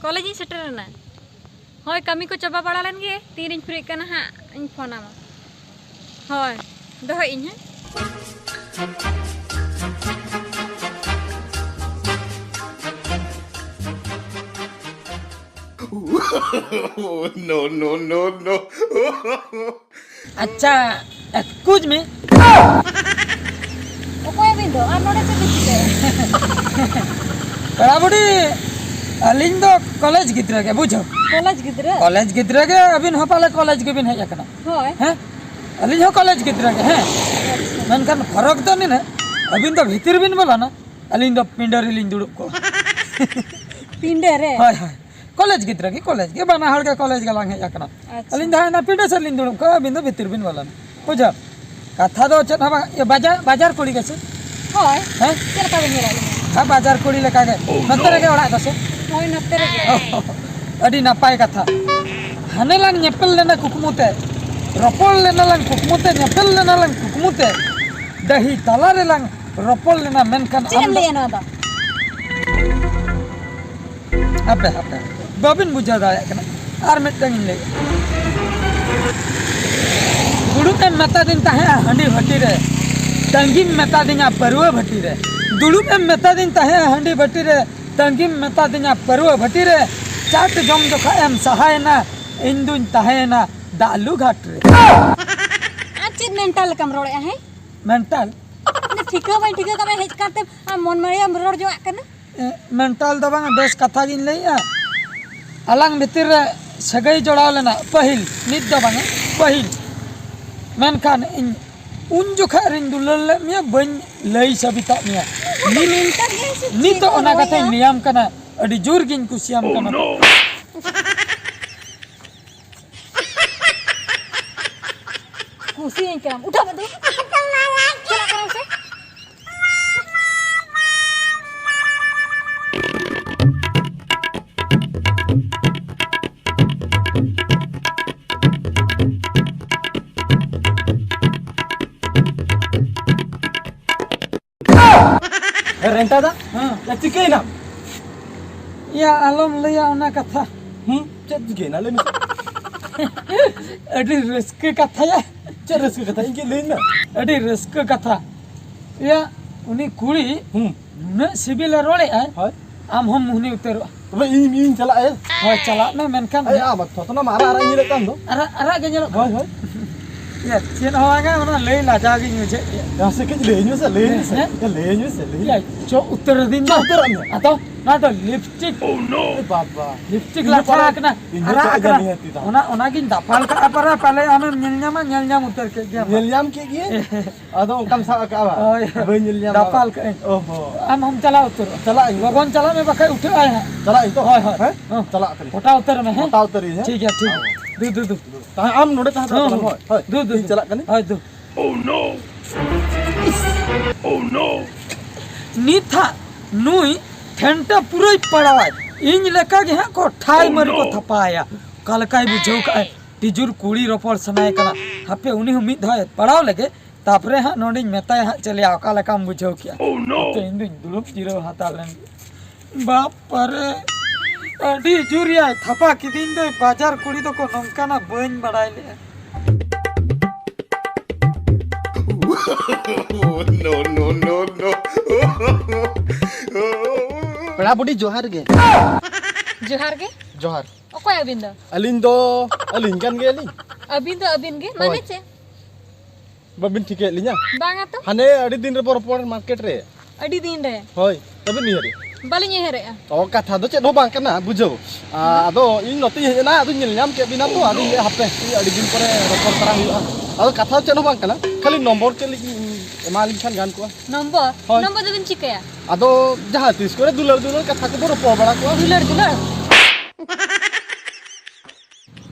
ᱠᱚᱞᱮᱡᱽ ᱤᱧ ᱥᱮᱴᱮᱨ ᱮᱱᱟ᱾ ᱦᱳᱭ, ᱠᱟᱹᱢᱤ ᱠᱚ ᱪᱟᱵᱟ ᱵᱟᱲᱟ ᱞᱮᱱ ᱜᱮ, ᱛᱤᱨᱤᱧ ᱯᱷᱨᱤᱜ ᱠᱟᱱᱟ ᱦᱟᱸᱜ, ᱤᱧ ᱯᱷᱳᱱ ᱟᱢᱟ᱾ ᱦᱳᱭ, ᱫᱚᱦᱚᱭᱮᱫ ᱟᱹᱧ ᱦᱮᱸ᱾ No, no, no, no. ᱟᱪᱪᱷᱟ, ᱮᱠᱥᱠᱤᱭᱩᱡᱽ ᱢᱤ᱾ ᱚᱠᱚᱭ ᱟᱹᱵᱤᱱ ᱫᱚ? ᱟᱨ ᱱᱚᱰᱮ ᱪᱮᱫ ᱵᱤᱱ ᱪᱤᱠᱟᱹᱭᱟ? ᱯᱮᱲᱟ ᱵᱩᱰᱷᱤ, ᱟᱹᱞᱤᱧ ᱫᱚ ᱠᱚᱞᱮᱡᱽ ᱜᱤᱫᱽᱨᱟᱹ ᱜᱮ, ᱵᱩᱡᱷᱟᱹᱣ᱾ ᱠᱚᱞᱮᱡᱽ ᱜᱤᱫᱽᱨᱟᱹ? ᱠᱚᱞᱮᱡᱽ ᱜᱤᱫᱽᱨᱟᱹ ᱜᱮ, ᱟᱹᱵᱤᱱ ᱦᱚᱸ ᱯᱟᱞᱮ ᱠᱚᱞᱮᱡᱽ ᱜᱮᱵᱤᱱ ᱦᱮᱡ ᱟᱠᱟᱱᱟ᱾ ᱦᱳᱭ᱾ ᱦᱮᱸ? ᱟᱹᱞᱤᱧ ᱦᱚᱸ ᱠᱚᱞᱮᱡᱽ ᱜᱤᱫᱽᱨᱟᱹ ᱜᱮ, ᱦᱮᱸ᱾ ᱟᱪᱪᱷᱟ᱾ ᱢᱮᱱᱠᱷᱟᱱ ᱯᱷᱚᱨᱚᱠ ᱫᱚ ᱱᱤᱱᱟᱹᱜ, ᱟᱹᱵᱤᱱ ᱫᱚ ᱵᱷᱤᱛᱤᱨ ᱵᱤᱱ ᱵᱚᱞᱚᱱᱟ, ᱟᱹᱞᱤᱧ ᱫᱚ ᱯᱤᱸᱰᱟᱹ ᱨᱮᱞᱤᱧ ᱫᱩᱲᱩᱵ ᱠᱚᱜᱼᱟ᱾ ᱯᱤᱸᱰᱟᱹ ᱨᱮ? ᱦᱳᱭ, ᱦᱳᱭ᱾ ᱠᱚᱞᱮᱡᱽ ᱜᱤᱫᱽᱨᱟᱹ ᱜᱮ, ᱠᱚᱞᱮᱡᱽ ᱜᱮ, ᱵᱟᱱᱟ ᱦᱚᱲ ᱜᱮ ᱠᱚᱞᱮᱡᱽ ᱜᱮᱞᱟᱝ ᱦᱮᱡ ᱟᱠᱟᱱᱟ᱾ ᱟᱪᱪᱷᱟ᱾ ᱟᱹᱞᱤᱧ ᱫᱚ ᱦᱟᱸᱜ ᱚᱱᱟ ᱯᱤᱸᱰᱟᱹ ᱥᱮᱫ ᱞᱤᱧ ᱫᱩᱲᱩᱵ ᱠᱚᱜᱼᱟ, ᱟᱹᱵᱤᱱ ᱫᱚ ᱵᱷᱤᱛᱤᱨ ᱵᱤᱱ ᱵᱚᱞᱚᱱᱟ᱾ ᱵᱩᱡᱷᱟᱹᱣ? ᱠᱟᱛᱷᱟ ᱫᱚ ᱪᱮᱫ ᱦᱚᱸ ᱵᱟᱝ, ᱤᱭᱟᱹ, ᱵᱟᱡᱟᱨ, ᱵᱟᱡᱟᱨ ᱠᱩᱲᱤ ᱜᱮᱥᱮ? ᱦᱳᱭ᱾ ᱦᱮᱸ? ᱪᱮᱫ ᱞᱮᱠᱟ ᱵᱤᱱ ᱧᱮᱞᱮᱫ ᱞᱤᱧᱟ? ᱦᱮᱸ, ᱵᱟᱡᱟᱨ ᱠᱩᱲᱤ ᱞᱮᱠᱟ ᱜᱮ᱾ ᱱᱚᱛᱮ ᱨᱮᱜᱮ ᱚᱲᱟᱜ ᱫᱚ ᱥᱮ? ᱦᱳᱭ, ᱱᱚᱛᱮ ᱨᱮᱜᱮ᱾ ᱟᱹᱰᱤ ᱱᱟᱯᱟᱭ ᱠᱟᱛᱷᱟ᱾ ᱦᱟᱱᱮ ᱞᱟᱝ ᱧᱮᱯᱮᱞ ᱞᱮᱱᱟ ᱠᱩᱠᱢᱩ ᱛᱮ, ᱨᱚᱯᱚᱲ ᱞᱮᱱᱟ ᱞᱟᱝ ᱠᱩᱠᱢᱩ ᱛᱮ, ᱧᱮᱯᱮᱞ ᱞᱮᱱᱟ ᱞᱟᱝ ᱠᱩᱠᱢᱩ ᱛᱮ, ᱰᱟᱹᱦᱤ ᱛᱟᱞᱟ ᱨᱮᱞᱟᱝ ᱨᱚᱯᱚᱲ ᱞᱮᱱᱟ, ᱢᱮᱱᱠᱷᱟᱱ ᱪᱮᱫ ᱟᱢ ᱮᱢ ᱫᱚ ᱞᱟᱹᱭᱮᱜᱼᱟ ᱱᱚᱣᱟ ᱫᱚ? ᱦᱟᱯᱮ, ᱦᱟᱯᱮ, ᱵᱟᱵᱤᱱ ᱵᱩᱡᱷᱟᱹᱣ ᱫᱟᱲᱮᱭᱟᱜ ᱠᱟᱱᱟ᱾ ᱟᱨ ᱢᱤᱫᱴᱟᱝ ᱤᱧ ᱞᱟᱹᱭᱮᱫᱼᱟ᱾ ᱫᱩᱲᱩᱵ ᱮᱢ ᱢᱮᱛᱟ ᱫᱤᱧ ᱛᱟᱦᱮᱸᱜᱼᱟ ᱦᱟᱺᱰᱤ ᱵᱷᱟᱹᱴᱤ ᱨᱮ, ᱛᱟᱺᱜᱤᱢ ᱢᱮᱛᱟ ᱫᱤᱧᱟ ᱯᱟᱹᱨᱣᱟᱹ ᱵᱷᱟᱹᱴᱤ ᱨᱮ᱾ ᱫᱩᱲᱩᱵ ᱮᱢ ᱢᱮᱛᱟ ᱫᱤᱧ ᱛᱟᱦᱮᱸᱜᱼᱟ ᱦᱟᱺᱰᱤ ᱵᱷᱟᱹᱴᱤ ᱨᱮ, ᱛᱟᱺᱜᱤᱢ ᱢᱮᱛᱟ ᱫᱤᱧᱟ ᱯᱟᱹᱨᱣᱟᱹ ᱵᱷᱟᱹᱴᱤ ᱨᱮ, ᱪᱟᱴ ᱡᱚᱢ ᱡᱚᱠᱷᱟ ᱮᱢ ᱥᱟᱦᱟᱭᱮᱱᱟ, ᱤᱧ ᱫᱩᱧ ᱛᱟᱦᱮᱸᱭᱮᱱᱟ ᱫᱟᱜ ᱞᱩ ᱜᱷᱟᱴ ᱨᱮ᱾ ᱟᱨ ᱪᱮᱫ ᱢᱮᱱᱴᱟᱞ ᱞᱮᱠᱟᱢ ᱨᱚᱲᱮᱫᱼᱟ? ᱦᱮᱸ, ᱢᱮᱱᱴᱟᱞ? ᱤᱧ ᱫᱚ ᱴᱷᱤᱠᱟᱹ ᱵᱟᱹᱧ ᱴᱷᱤᱠᱟᱹ ᱠᱟᱜ ᱢᱮ, ᱦᱮᱡ ᱠᱟᱛᱮ ᱟᱢ ᱢᱚᱱ ᱢᱟᱹᱲᱤᱭᱟᱹᱢ ᱨᱚᱲ ᱡᱚᱝᱟᱜ ᱠᱟᱱᱟ᱾ ᱮ, ᱢᱮᱱᱴᱟᱞ ᱫᱚ ᱵᱟᱝ, ᱵᱮᱥ ᱠᱟᱛᱷᱟ ᱜᱤᱧ ᱞᱟᱹᱭᱮᱜᱼᱟ᱾ ᱟᱞᱟᱝ ᱵᱷᱤᱛᱤᱨ ᱨᱮ ᱥᱟᱹᱜᱟᱹᱭ ᱡᱚᱲᱟᱣ ᱞᱮᱱᱟ ᱯᱟᱹᱦᱤᱞ, ᱱᱤᱛ ᱫᱚ ᱵᱟᱝᱟ, ᱯᱟᱹᱦᱤᱞ᱾ ᱢᱮᱱᱠᱷᱟᱱ ᱤᱧ ᱩᱱ ᱡᱚᱠᱷᱟᱜ ᱨᱤᱧ ᱫᱩᱞᱟᱹᱲ ᱞᱮᱫ ᱢᱮᱭᱟ, ᱵᱟᱹᱧ ᱞᱟᱹᱭ ᱥᱟᱹᱵᱤᱛᱟᱜ ᱢᱮᱭᱟ᱾ ᱱᱤᱛ, ᱢᱮᱱᱴᱟᱞ ᱜᱮ ᱥᱮ ᱪᱮᱫ ᱱᱤᱛᱚᱜ ᱠᱚ ᱚᱱᱟ ᱠᱟᱛᱷᱟᱧ ᱨᱚᱲᱮᱜᱼᱟ? ᱞᱟᱹᱭᱟᱢ ᱠᱟᱱᱟ, ᱟᱹᱰᱤ ᱡᱳᱨ ᱜᱤᱧ ᱠᱩᱥᱤᱭᱟᱢ ᱠᱟᱱᱟ᱾ ᱠᱩᱥᱤᱭᱟᱹᱧ ᱠᱟᱱᱟᱢ? ᱩᱴᱷᱟᱹᱣ ᱢᱮ ᱫᱩ᱾ ᱪᱟᱞᱟᱜ ᱠᱟᱱᱟᱢ ᱥᱮ? ᱮ, ᱨᱮᱱᱴᱟ ᱫᱟ? ᱦᱮᱸ᱾ ᱮ, ᱪᱤᱠᱟᱹᱭᱮᱱᱟᱢ? ᱭᱟ, ᱟᱞᱚᱢ ᱞᱟᱹᱭᱟ ᱚᱱᱟ ᱠᱟᱛᱷᱟ᱾ ᱦᱩᱸ? ᱪᱮᱫ ᱪᱤᱠᱟᱹᱭᱮᱱᱟ? ᱞᱟᱹᱭ ᱢᱮᱥᱮ᱾ ᱟᱹᱰᱤ ᱨᱟᱹᱥᱠᱟᱹ ᱠᱟᱛᱷᱟ ᱭᱟ᱾ ᱪᱮᱫ ᱨᱟᱹᱥᱠᱟᱹ ᱠᱟᱛᱷᱟ? ᱤᱧ ᱠᱟᱹᱡ ᱞᱟᱹᱭᱟᱹᱧ ᱢᱮ᱾ ᱟᱹᱰᱤ ᱨᱟᱹᱥᱠᱟᱹ ᱠᱟᱛᱷᱟ᱾ ᱭᱟ, ᱩᱱᱤ ᱠᱩᱲᱤ ᱦᱩᱸ᱾ ᱱᱩᱱᱟᱹᱜ ᱥᱤᱵᱤᱞᱮ ᱨᱚᱲᱮᱫᱼᱟᱭ, ᱦᱳᱭ᱾ ᱟᱢ ᱦᱚᱸᱢ ᱢᱩᱦᱱᱤ ᱩᱛᱟᱹᱨᱚᱜᱼᱟ᱾ ᱛᱚᱵᱮ ᱤᱧ, ᱤᱧ ᱪᱟᱞᱟᱜ ᱟᱭ᱾ ᱦᱳᱭ, ᱪᱟᱞᱟᱜ ᱢᱮ, ᱢᱮᱱᱠᱷᱟᱱ ᱟᱭ, ᱟᱢ ᱛᱷᱚᱛᱱᱟᱢ ᱟᱨᱟᱜ ᱟᱨᱟᱜ ᱧᱮᱞᱚᱜ ᱠᱟᱱ ᱫᱚ᱾ ᱟᱨᱟᱜ, ᱟᱨᱟᱜ ᱜᱮ ᱧᱮᱞᱚᱜ ᱦᱳᱭ, ᱠᱟᱱᱟ᱾ ᱦᱳᱭ᱾ ᱭᱟ, ᱪᱮᱫ ᱦᱚᱸ ᱵᱟᱝᱟ, ᱚᱱᱟ ᱞᱟᱹᱭ ᱞᱟᱡᱟᱣ ᱜᱤᱧ ᱵᱩᱡᱷᱟᱹᱣ ᱠᱮᱫᱼᱟ᱾ ᱢᱟᱥᱮ ᱠᱟᱹᱡ ᱞᱟᱹᱭᱟᱹᱧ ᱢᱮᱥᱮ, ᱞᱟᱹᱭᱟᱹᱧ ᱢᱮᱥᱮ᱾ ᱦᱮᱸ? ᱭᱟ, ᱞᱟᱹᱭᱟᱹᱧ ᱢᱮᱥᱮ, ᱞᱟᱹᱭᱟᱹᱧ ᱪᱚ ᱢᱮᱥᱮ᱾ ᱩᱛᱟᱹᱨ ᱟᱹᱫᱤᱧ ᱪᱚ ᱫᱚ᱾ ᱩᱛᱟᱹᱨᱚᱜ ᱢᱮ᱾ ᱟᱫᱚ ᱱᱚᱣᱟ ᱫᱚ ᱞᱤᱯᱥᱴᱤᱠ᱾ ᱮ ᱵᱟᱵᱟ᱾ ᱞᱤᱯᱥᱴᱤᱠ ᱤᱧ ᱫᱚ ᱞᱟᱴᱷᱟ ᱯᱟᱞᱮ, ᱟᱠᱟᱱᱟ, ᱤᱧ ᱫᱚ ᱟᱨᱟᱜ ᱪᱮᱫ ᱟᱠᱟᱱᱟ᱾ ᱡᱟᱹᱱᱤᱡ ᱦᱟᱹᱛᱤ ᱛᱟᱢ᱾ ᱚᱱᱟ, ᱚᱱᱟᱜᱤᱧ ᱫᱟᱯᱟᱞ ᱠᱟᱜᱼᱟ, ᱯᱟᱞᱮ, ᱯᱟᱞᱮ ᱟᱢᱮᱢ ᱧᱮᱞ ᱧᱟᱢᱟ, ᱧᱮᱞ ᱧᱟᱢ ᱩᱛᱟᱹᱨ ᱠᱮᱫ ᱜᱮᱭᱟᱢ᱾ ᱧᱮᱞ ᱧᱟᱢ ᱠᱮᱫ ᱜᱤᱭᱟᱹᱧ᱾ ᱟᱫᱚ ᱚᱱᱠᱟᱢ ᱥᱟᱵ ᱟᱠᱟᱫᱼᱟ ᱵᱟᱝ? ᱦᱳᱭ᱾ ᱵᱟᱹᱧ ᱧᱮᱞ ᱧᱟᱢ ᱫᱟᱯᱟᱞ ᱠᱟᱜᱼᱟᱹᱧ᱾ ᱚ ᱦᱚᱸ᱾ ᱟᱢ ᱦᱚᱸᱢ ᱪᱟᱞᱟᱣ ᱩᱛᱟᱹᱨᱚᱜᱼᱟ᱾ ᱪᱟᱞᱟᱜ ᱟᱹᱧ᱾ ᱞᱚᱜᱚᱱ ᱪᱟᱞᱟᱜ ᱢᱮ, ᱵᱟᱠᱷᱟᱡ ᱩᱴᱷᱟᱹᱜ ᱟᱭ ᱦᱟᱸᱜ᱾ ᱪᱟᱞᱟᱜ ᱟᱹᱧ ᱛᱚ᱾ ᱦᱳᱭ, ᱦᱳᱭ᱾ ᱦᱮᱸ? ᱦᱚᱸ᱾ ᱪᱟᱞᱟᱜ ᱠᱟᱹᱱᱟᱹᱧ᱾ ᱯᱚᱴᱟᱣ ᱩᱛᱟᱹᱨ ᱢᱮ, ᱦᱮᱸ? ᱯᱚᱴᱟᱣ ᱩᱛᱟᱹᱨ ᱟᱹᱧ, ᱦᱮᱸ? ᱴᱷᱤᱠ ᱜᱮᱭᱟ, ᱴᱷᱤᱠ ᱜᱮᱭᱟ᱾ ᱦᱳᱭ᱾ ᱫᱩ, ᱫᱩ, ᱫᱩ᱾ ᱛᱟᱦᱮᱸ, ᱟᱢ ᱱᱚᱰᱮ ᱛᱟᱦᱮᱸ ᱦᱚᱸ, ᱛᱟᱲᱟᱢ, ᱦᱚᱸ᱾ ᱦᱳᱭ, ᱦᱳᱭ᱾ ᱫᱩ, ᱫᱩ, ᱤᱧ ᱫᱩ᱾ ᱪᱟᱞᱟᱜ ᱠᱟᱹᱱᱟᱹᱧ᱾ ᱦᱳᱭ, ᱫᱩ᱾ ᱱᱤᱛ ᱦᱟᱸᱜ ᱱᱩᱭ ᱴᱷᱮᱱᱴᱟ ᱯᱩᱨᱟᱹᱭ ᱯᱟᱲᱟᱣᱟᱭ᱾ ᱤᱧ ᱞᱮᱠᱟ ᱜᱮ ᱦᱟᱸᱜ ᱠᱚ ᱴᱷᱟᱭ ᱢᱟᱹᱨᱤ ᱠᱚ ᱛᱷᱟᱯᱟᱭᱟ᱾ ᱚᱠᱟ ᱞᱮᱠᱟᱭ ᱵᱩᱡᱷᱟᱹᱣ ᱠᱟᱜᱼᱟᱭ? ᱴᱤᱡᱩᱨ ᱠᱩᱲᱤ ᱨᱚᱯᱚᱲ ᱥᱟᱱᱟᱭᱮ ᱠᱟᱱᱟ᱾ ᱦᱟᱯᱮ, ᱩᱱᱤ ᱦᱚᱸ ᱢᱤᱫ ᱫᱷᱟᱣ ᱯᱟᱲᱟᱣ ᱞᱮᱜᱮ᱾ ᱛᱟᱯᱚᱨᱮ ᱦᱟᱸᱜ ᱱᱚᱰᱮᱧ ᱢᱮᱛᱟᱭᱟ ᱦᱟᱸᱜ, ᱪᱮᱞᱮᱭᱟ, ᱚᱠᱟ ᱞᱮᱠᱟᱢ ᱵᱩᱡᱷᱟᱹᱣ ᱠᱮᱜᱼᱟ? Oh, no! ᱦᱟᱯᱮ, ᱤᱧ ᱫᱩᱧ ᱫᱩᱲᱩᱵ ᱡᱤᱨᱟᱹᱣ ᱦᱟᱛᱟᱲ ᱞᱮᱱ ᱜᱮ᱾ ᱵᱟᱯ ᱨᱮ, ᱟᱹᱰᱤ ᱡᱳᱨ ᱭᱟᱭ ᱛᱷᱟᱯᱟ ᱠᱤᱫᱤᱧ ᱫᱚᱭ᱾ ᱵᱟᱡᱟᱨ ᱠᱩᱲᱤ ᱫᱚᱠᱚ ᱱᱚᱝᱠᱟᱱᱟ, ᱵᱟᱹᱧ ᱵᱟᱲᱟᱭ ᱞᱮᱜᱼᱟ᱾ No, no, no, no. ᱯᱮᱲᱟ ᱵᱩᱰᱷᱤ, ᱡᱚᱦᱟᱨ ᱜᱮ᱾ ᱡᱚᱦᱟᱨ ᱜᱮ᱾ ᱡᱚᱦᱟᱨ᱾ ᱚᱠᱚᱭ ᱟᱹᱵᱤᱱ ᱫᱚ? ᱟᱹᱞᱤᱧ ᱫᱚ, ᱟᱹᱞᱤᱧ ᱠᱟᱱ ᱜᱮᱭᱟᱞᱤᱧ᱾ ᱟᱹᱵᱤᱱ ᱫᱚ ᱟᱹᱵᱤᱱ ᱜᱮ? ᱢᱟᱱᱮ ᱦᱳᱭ᱾ ᱪᱮᱫ? ᱵᱟᱹᱵᱤᱱ ᱴᱷᱤᱠᱟᱹᱭᱮᱫ ᱞᱤᱧᱟ? ᱵᱟᱝᱟ ᱛᱚ᱾ ᱦᱟᱱᱮ ᱟᱹᱰᱤ ᱫᱤᱱ ᱨᱮᱵᱚ ᱨᱚᱯᱚᱲ ᱢᱟᱨᱠᱮᱴ ᱨᱮ᱾ ᱟᱹᱰᱤ ᱫᱤᱱ ᱨᱮ? ᱦᱳᱭ, ᱵᱟᱹᱵᱤᱱ ᱩᱭᱦᱟᱹᱨᱮᱫᱼᱟ? ᱵᱟᱹᱞᱤᱧ ᱩᱭᱦᱟᱹᱨᱮᱫᱼᱟ᱾ ᱚ, ᱠᱟᱛᱷᱟ ᱫᱚ ᱪᱮᱫ ᱦᱚᱸ ᱵᱟᱝ ᱠᱟᱱᱟ, ᱵᱩᱡᱷᱟᱹᱣ᱾ ᱟ, ᱟᱫᱚ ᱤᱧ ᱱᱚᱛᱮᱧ ᱦᱮᱡ ᱮᱱᱟ, ᱟᱫᱚᱧ ᱧᱮᱞ ᱧᱟᱢ ᱠᱮᱫ ᱵᱤᱱᱟ ᱛᱚ, ᱟᱫᱚᱧ ᱞᱟᱹᱭᱟ, ᱦᱟᱯᱮ, ᱟᱹᱰᱤ ᱫᱤᱱ ᱯᱚᱨᱮ ᱨᱚᱯᱚᱲ ᱛᱟᱨᱟ ᱦᱩᱭᱩᱜᱼᱟ᱾ ᱟᱫᱚ ᱠᱟᱛᱷᱟ ᱫᱚ ᱪᱮᱫ ᱦᱚᱸ ᱵᱟᱝ ᱠᱟᱱᱟ, ᱠᱷᱟᱹᱞᱤ ᱱᱚᱢᱵᱚᱨ ᱪᱮᱫ ᱞᱤᱧ ᱮᱢᱟᱞᱤᱧ ᱠᱷᱟᱱ ᱜᱟᱱ ᱠᱚᱜᱼᱟ᱾ ᱱᱚᱢᱵᱚᱨ? ᱦᱳᱭ᱾ ᱱᱚᱢᱵᱚᱨ ᱫᱚᱵᱤᱱ ᱪᱤᱠᱟᱹᱭᱟ? ᱟᱫᱚ ᱡᱟᱦᱟᱸ ᱛᱤᱥ ᱠᱚᱨᱮ ᱫᱩᱞᱟᱹᱲ ᱫᱩᱞᱟᱹᱲ ᱠᱟᱛᱷᱟ ᱠᱚᱵᱚ ᱨᱚᱯᱚᱲ ᱵᱟᱲᱟ ᱠᱚᱜᱼᱟ᱾ ᱫᱩᱞᱟᱹᱲ ᱫᱩᱞᱟᱹᱲ?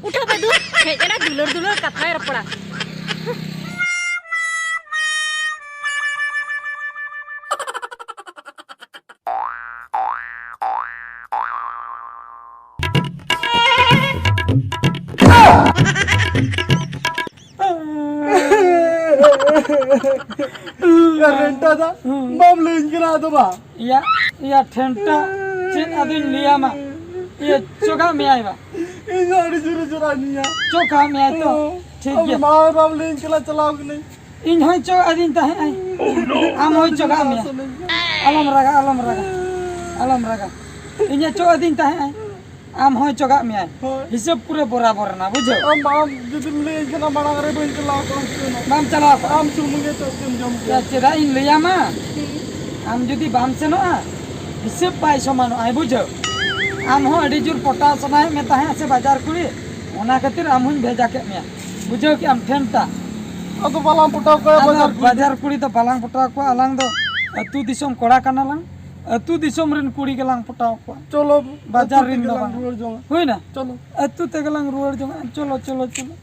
ᱩᱴᱷᱟᱹᱣ ᱯᱮ ᱫᱩ, ᱦᱮᱡ ᱮᱱᱟ ᱫᱩᱞᱟᱹᱲ ᱫᱩᱞᱟᱹᱲ ᱠᱟᱛᱷᱟᱭ ᱨᱚᱯᱚᱲᱟ᱾ ᱮ ᱨᱮᱱᱴᱟ ᱫᱟ, ᱦᱩᱸ᱾ ᱵᱟᱢ ᱞᱟᱹᱭᱟᱹᱧ ᱠᱟᱱᱟ ᱟᱫᱚ ᱵᱟ? ᱤᱭᱟ, ᱤᱭᱟ ᱴᱷᱮᱱᱴᱟ, ᱪᱮᱫ ᱟᱫᱚᱧ ᱞᱟᱹᱭᱟᱢᱟ? ᱤᱭᱟᱹ, ᱪᱚᱜᱟᱜ ᱢᱮᱭᱟᱭ ᱵᱟ? ᱤᱧ ᱦᱚᱸ ᱟᱹᱰᱤ ᱡᱳᱨᱮ ᱡᱚᱨᱟᱜ ᱱᱤᱭᱟ᱾ ᱪᱚᱜᱟᱜ ᱢᱮᱭᱟᱭ ᱛᱚ? ᱦᱮᱸ᱾ ᱴᱷᱤᱠ ᱟᱫᱚ ᱜᱮᱭᱟ᱾ ᱢᱟ ᱵᱟᱢ ᱞᱟᱹᱭᱟᱹᱧ ᱠᱟᱱᱟ, ᱪᱟᱞᱟᱣ ᱠᱟᱹᱱᱟᱹᱧ᱾ ᱤᱧ ᱦᱚᱸᱭ ᱪᱚᱜ ᱟᱹᱫᱤᱧ ᱛᱟᱦᱮᱸᱜ ᱟᱭ᱾ ᱟᱢ ᱦᱚᱸᱭ ᱪᱚᱜᱟᱜ ᱢᱮᱭᱟ᱾ ᱟᱞᱚᱢ ᱨᱟᱜᱟ, ᱟᱞᱚᱢ ᱨᱟᱜᱟ, ᱟᱞᱚᱢ ᱨᱟᱜᱟ᱾ ᱤᱧᱮ ᱪᱚᱜ ᱟᱹᱫᱤᱧ ᱛᱟᱦᱮᱸᱜ ᱟᱭ᱾ ᱟᱢ ᱦᱚᱸᱭ ᱪᱚᱜᱟᱜ ᱢᱮᱭᱟᱭ᱾ ᱦᱳᱭ᱾ ᱦᱤᱥᱟᱹᱵ ᱯᱩᱨᱟᱹ ᱵᱚᱨᱟᱵᱚᱨ ᱮᱱᱟ, ᱵᱩᱡᱷᱟᱹᱣ? ᱟᱢ, ᱟᱢ ᱡᱩᱫᱤᱢ ᱞᱟᱹᱭᱟᱹᱧ ᱠᱷᱟᱱ ᱢᱟᱲᱟᱝ ᱨᱮ ᱵᱟᱹᱧ ᱪᱟᱞᱟᱣ ᱠᱚᱜᱼᱟ, ᱪᱤᱠᱟᱹᱭᱮᱱᱟ? ᱵᱟᱢ ᱪᱟᱞᱟᱣ ᱠᱚᱜᱼᱟ? ᱟᱢ ᱥᱩᱢᱩᱝ ᱜᱮ ᱪᱚᱜ ᱜᱮᱢ ᱡᱚᱢ ᱠᱮᱭᱟ᱾ ᱪᱮᱫᱟᱜ ᱤᱧ ᱞᱟᱹᱭᱟᱢᱟ? ᱟᱢ ᱡᱩᱫᱤ ᱵᱟᱢ ᱥᱮᱱᱚᱜᱼᱟ, ᱦᱤᱥᱟᱹᱵ ᱵᱟᱭ ᱥᱚᱢᱟᱱᱚᱜᱼᱟᱭ, ᱵᱩᱡᱷᱟᱹᱣ? ᱟᱢ ᱦᱚᱸ ᱟᱹᱰᱤ ᱡᱳᱨ ᱯᱚᱴᱟᱣ ᱥᱟᱱᱟᱭᱮᱫ ᱢᱮ ᱛᱟᱦᱮᱸᱫ ᱥᱮ ᱵᱟᱡᱟᱨ ᱠᱩᱲᱤ, ᱚᱱᱟ ᱠᱷᱟᱹᱛᱤᱨ ᱟᱢ ᱦᱚᱸᱧ ᱵᱷᱮᱡᱟ ᱠᱮᱫ ᱢᱮᱭᱟ, ᱵᱩᱡᱷᱟᱹᱣ ᱠᱮᱜᱼᱟᱢ ᱴᱷᱮᱱᱴᱟ? ᱟᱫᱚ ᱵᱟᱞᱟᱝ ᱯᱚᱴᱟᱣ ᱠᱚᱣᱟ ᱟᱫᱚ ᱵᱟᱡᱟᱨ ᱠᱩᱲᱤ ᱫᱚ᱾ ᱵᱟᱡᱟᱨ ᱠᱩᱲᱤ ᱫᱚ ᱵᱟᱞᱟᱝ ᱯᱚᱴᱟᱣ ᱠᱚᱣᱟ, ᱟᱞᱟᱝ ᱫᱚ ᱟᱹᱛᱩ ᱫᱤᱥᱚᱢ ᱠᱚᱲᱟ ᱠᱟᱱᱟᱞᱟᱝ, ᱟᱹᱛᱩ ᱫᱤᱥᱚᱢ ᱨᱮᱱ ᱠᱩᱲᱤ ᱜᱮᱞᱟᱝ ᱯᱚᱴᱟᱣ ᱠᱚᱣᱟ᱾ ᱪᱚᱞᱚ, ᱵᱟᱡᱟᱨ ᱟᱹᱛᱩ ᱨᱮᱱ ᱛᱮᱜᱮ ᱫᱚ ᱞᱟᱝ ᱵᱟᱝ᱾ ᱨᱩᱣᱟᱹᱲ ᱡᱚᱝᱟ᱾ ᱦᱩᱭᱱᱟ? ᱪᱚᱞᱚ᱾ ᱟᱹᱛᱩ ᱛᱮᱜᱮ ᱞᱟᱝ ᱨᱩᱣᱟᱹᱲ ᱡᱚᱝᱟ᱾ ᱪᱚᱞᱚ, ᱪᱚᱞᱚ, ᱪᱚᱞᱚ᱾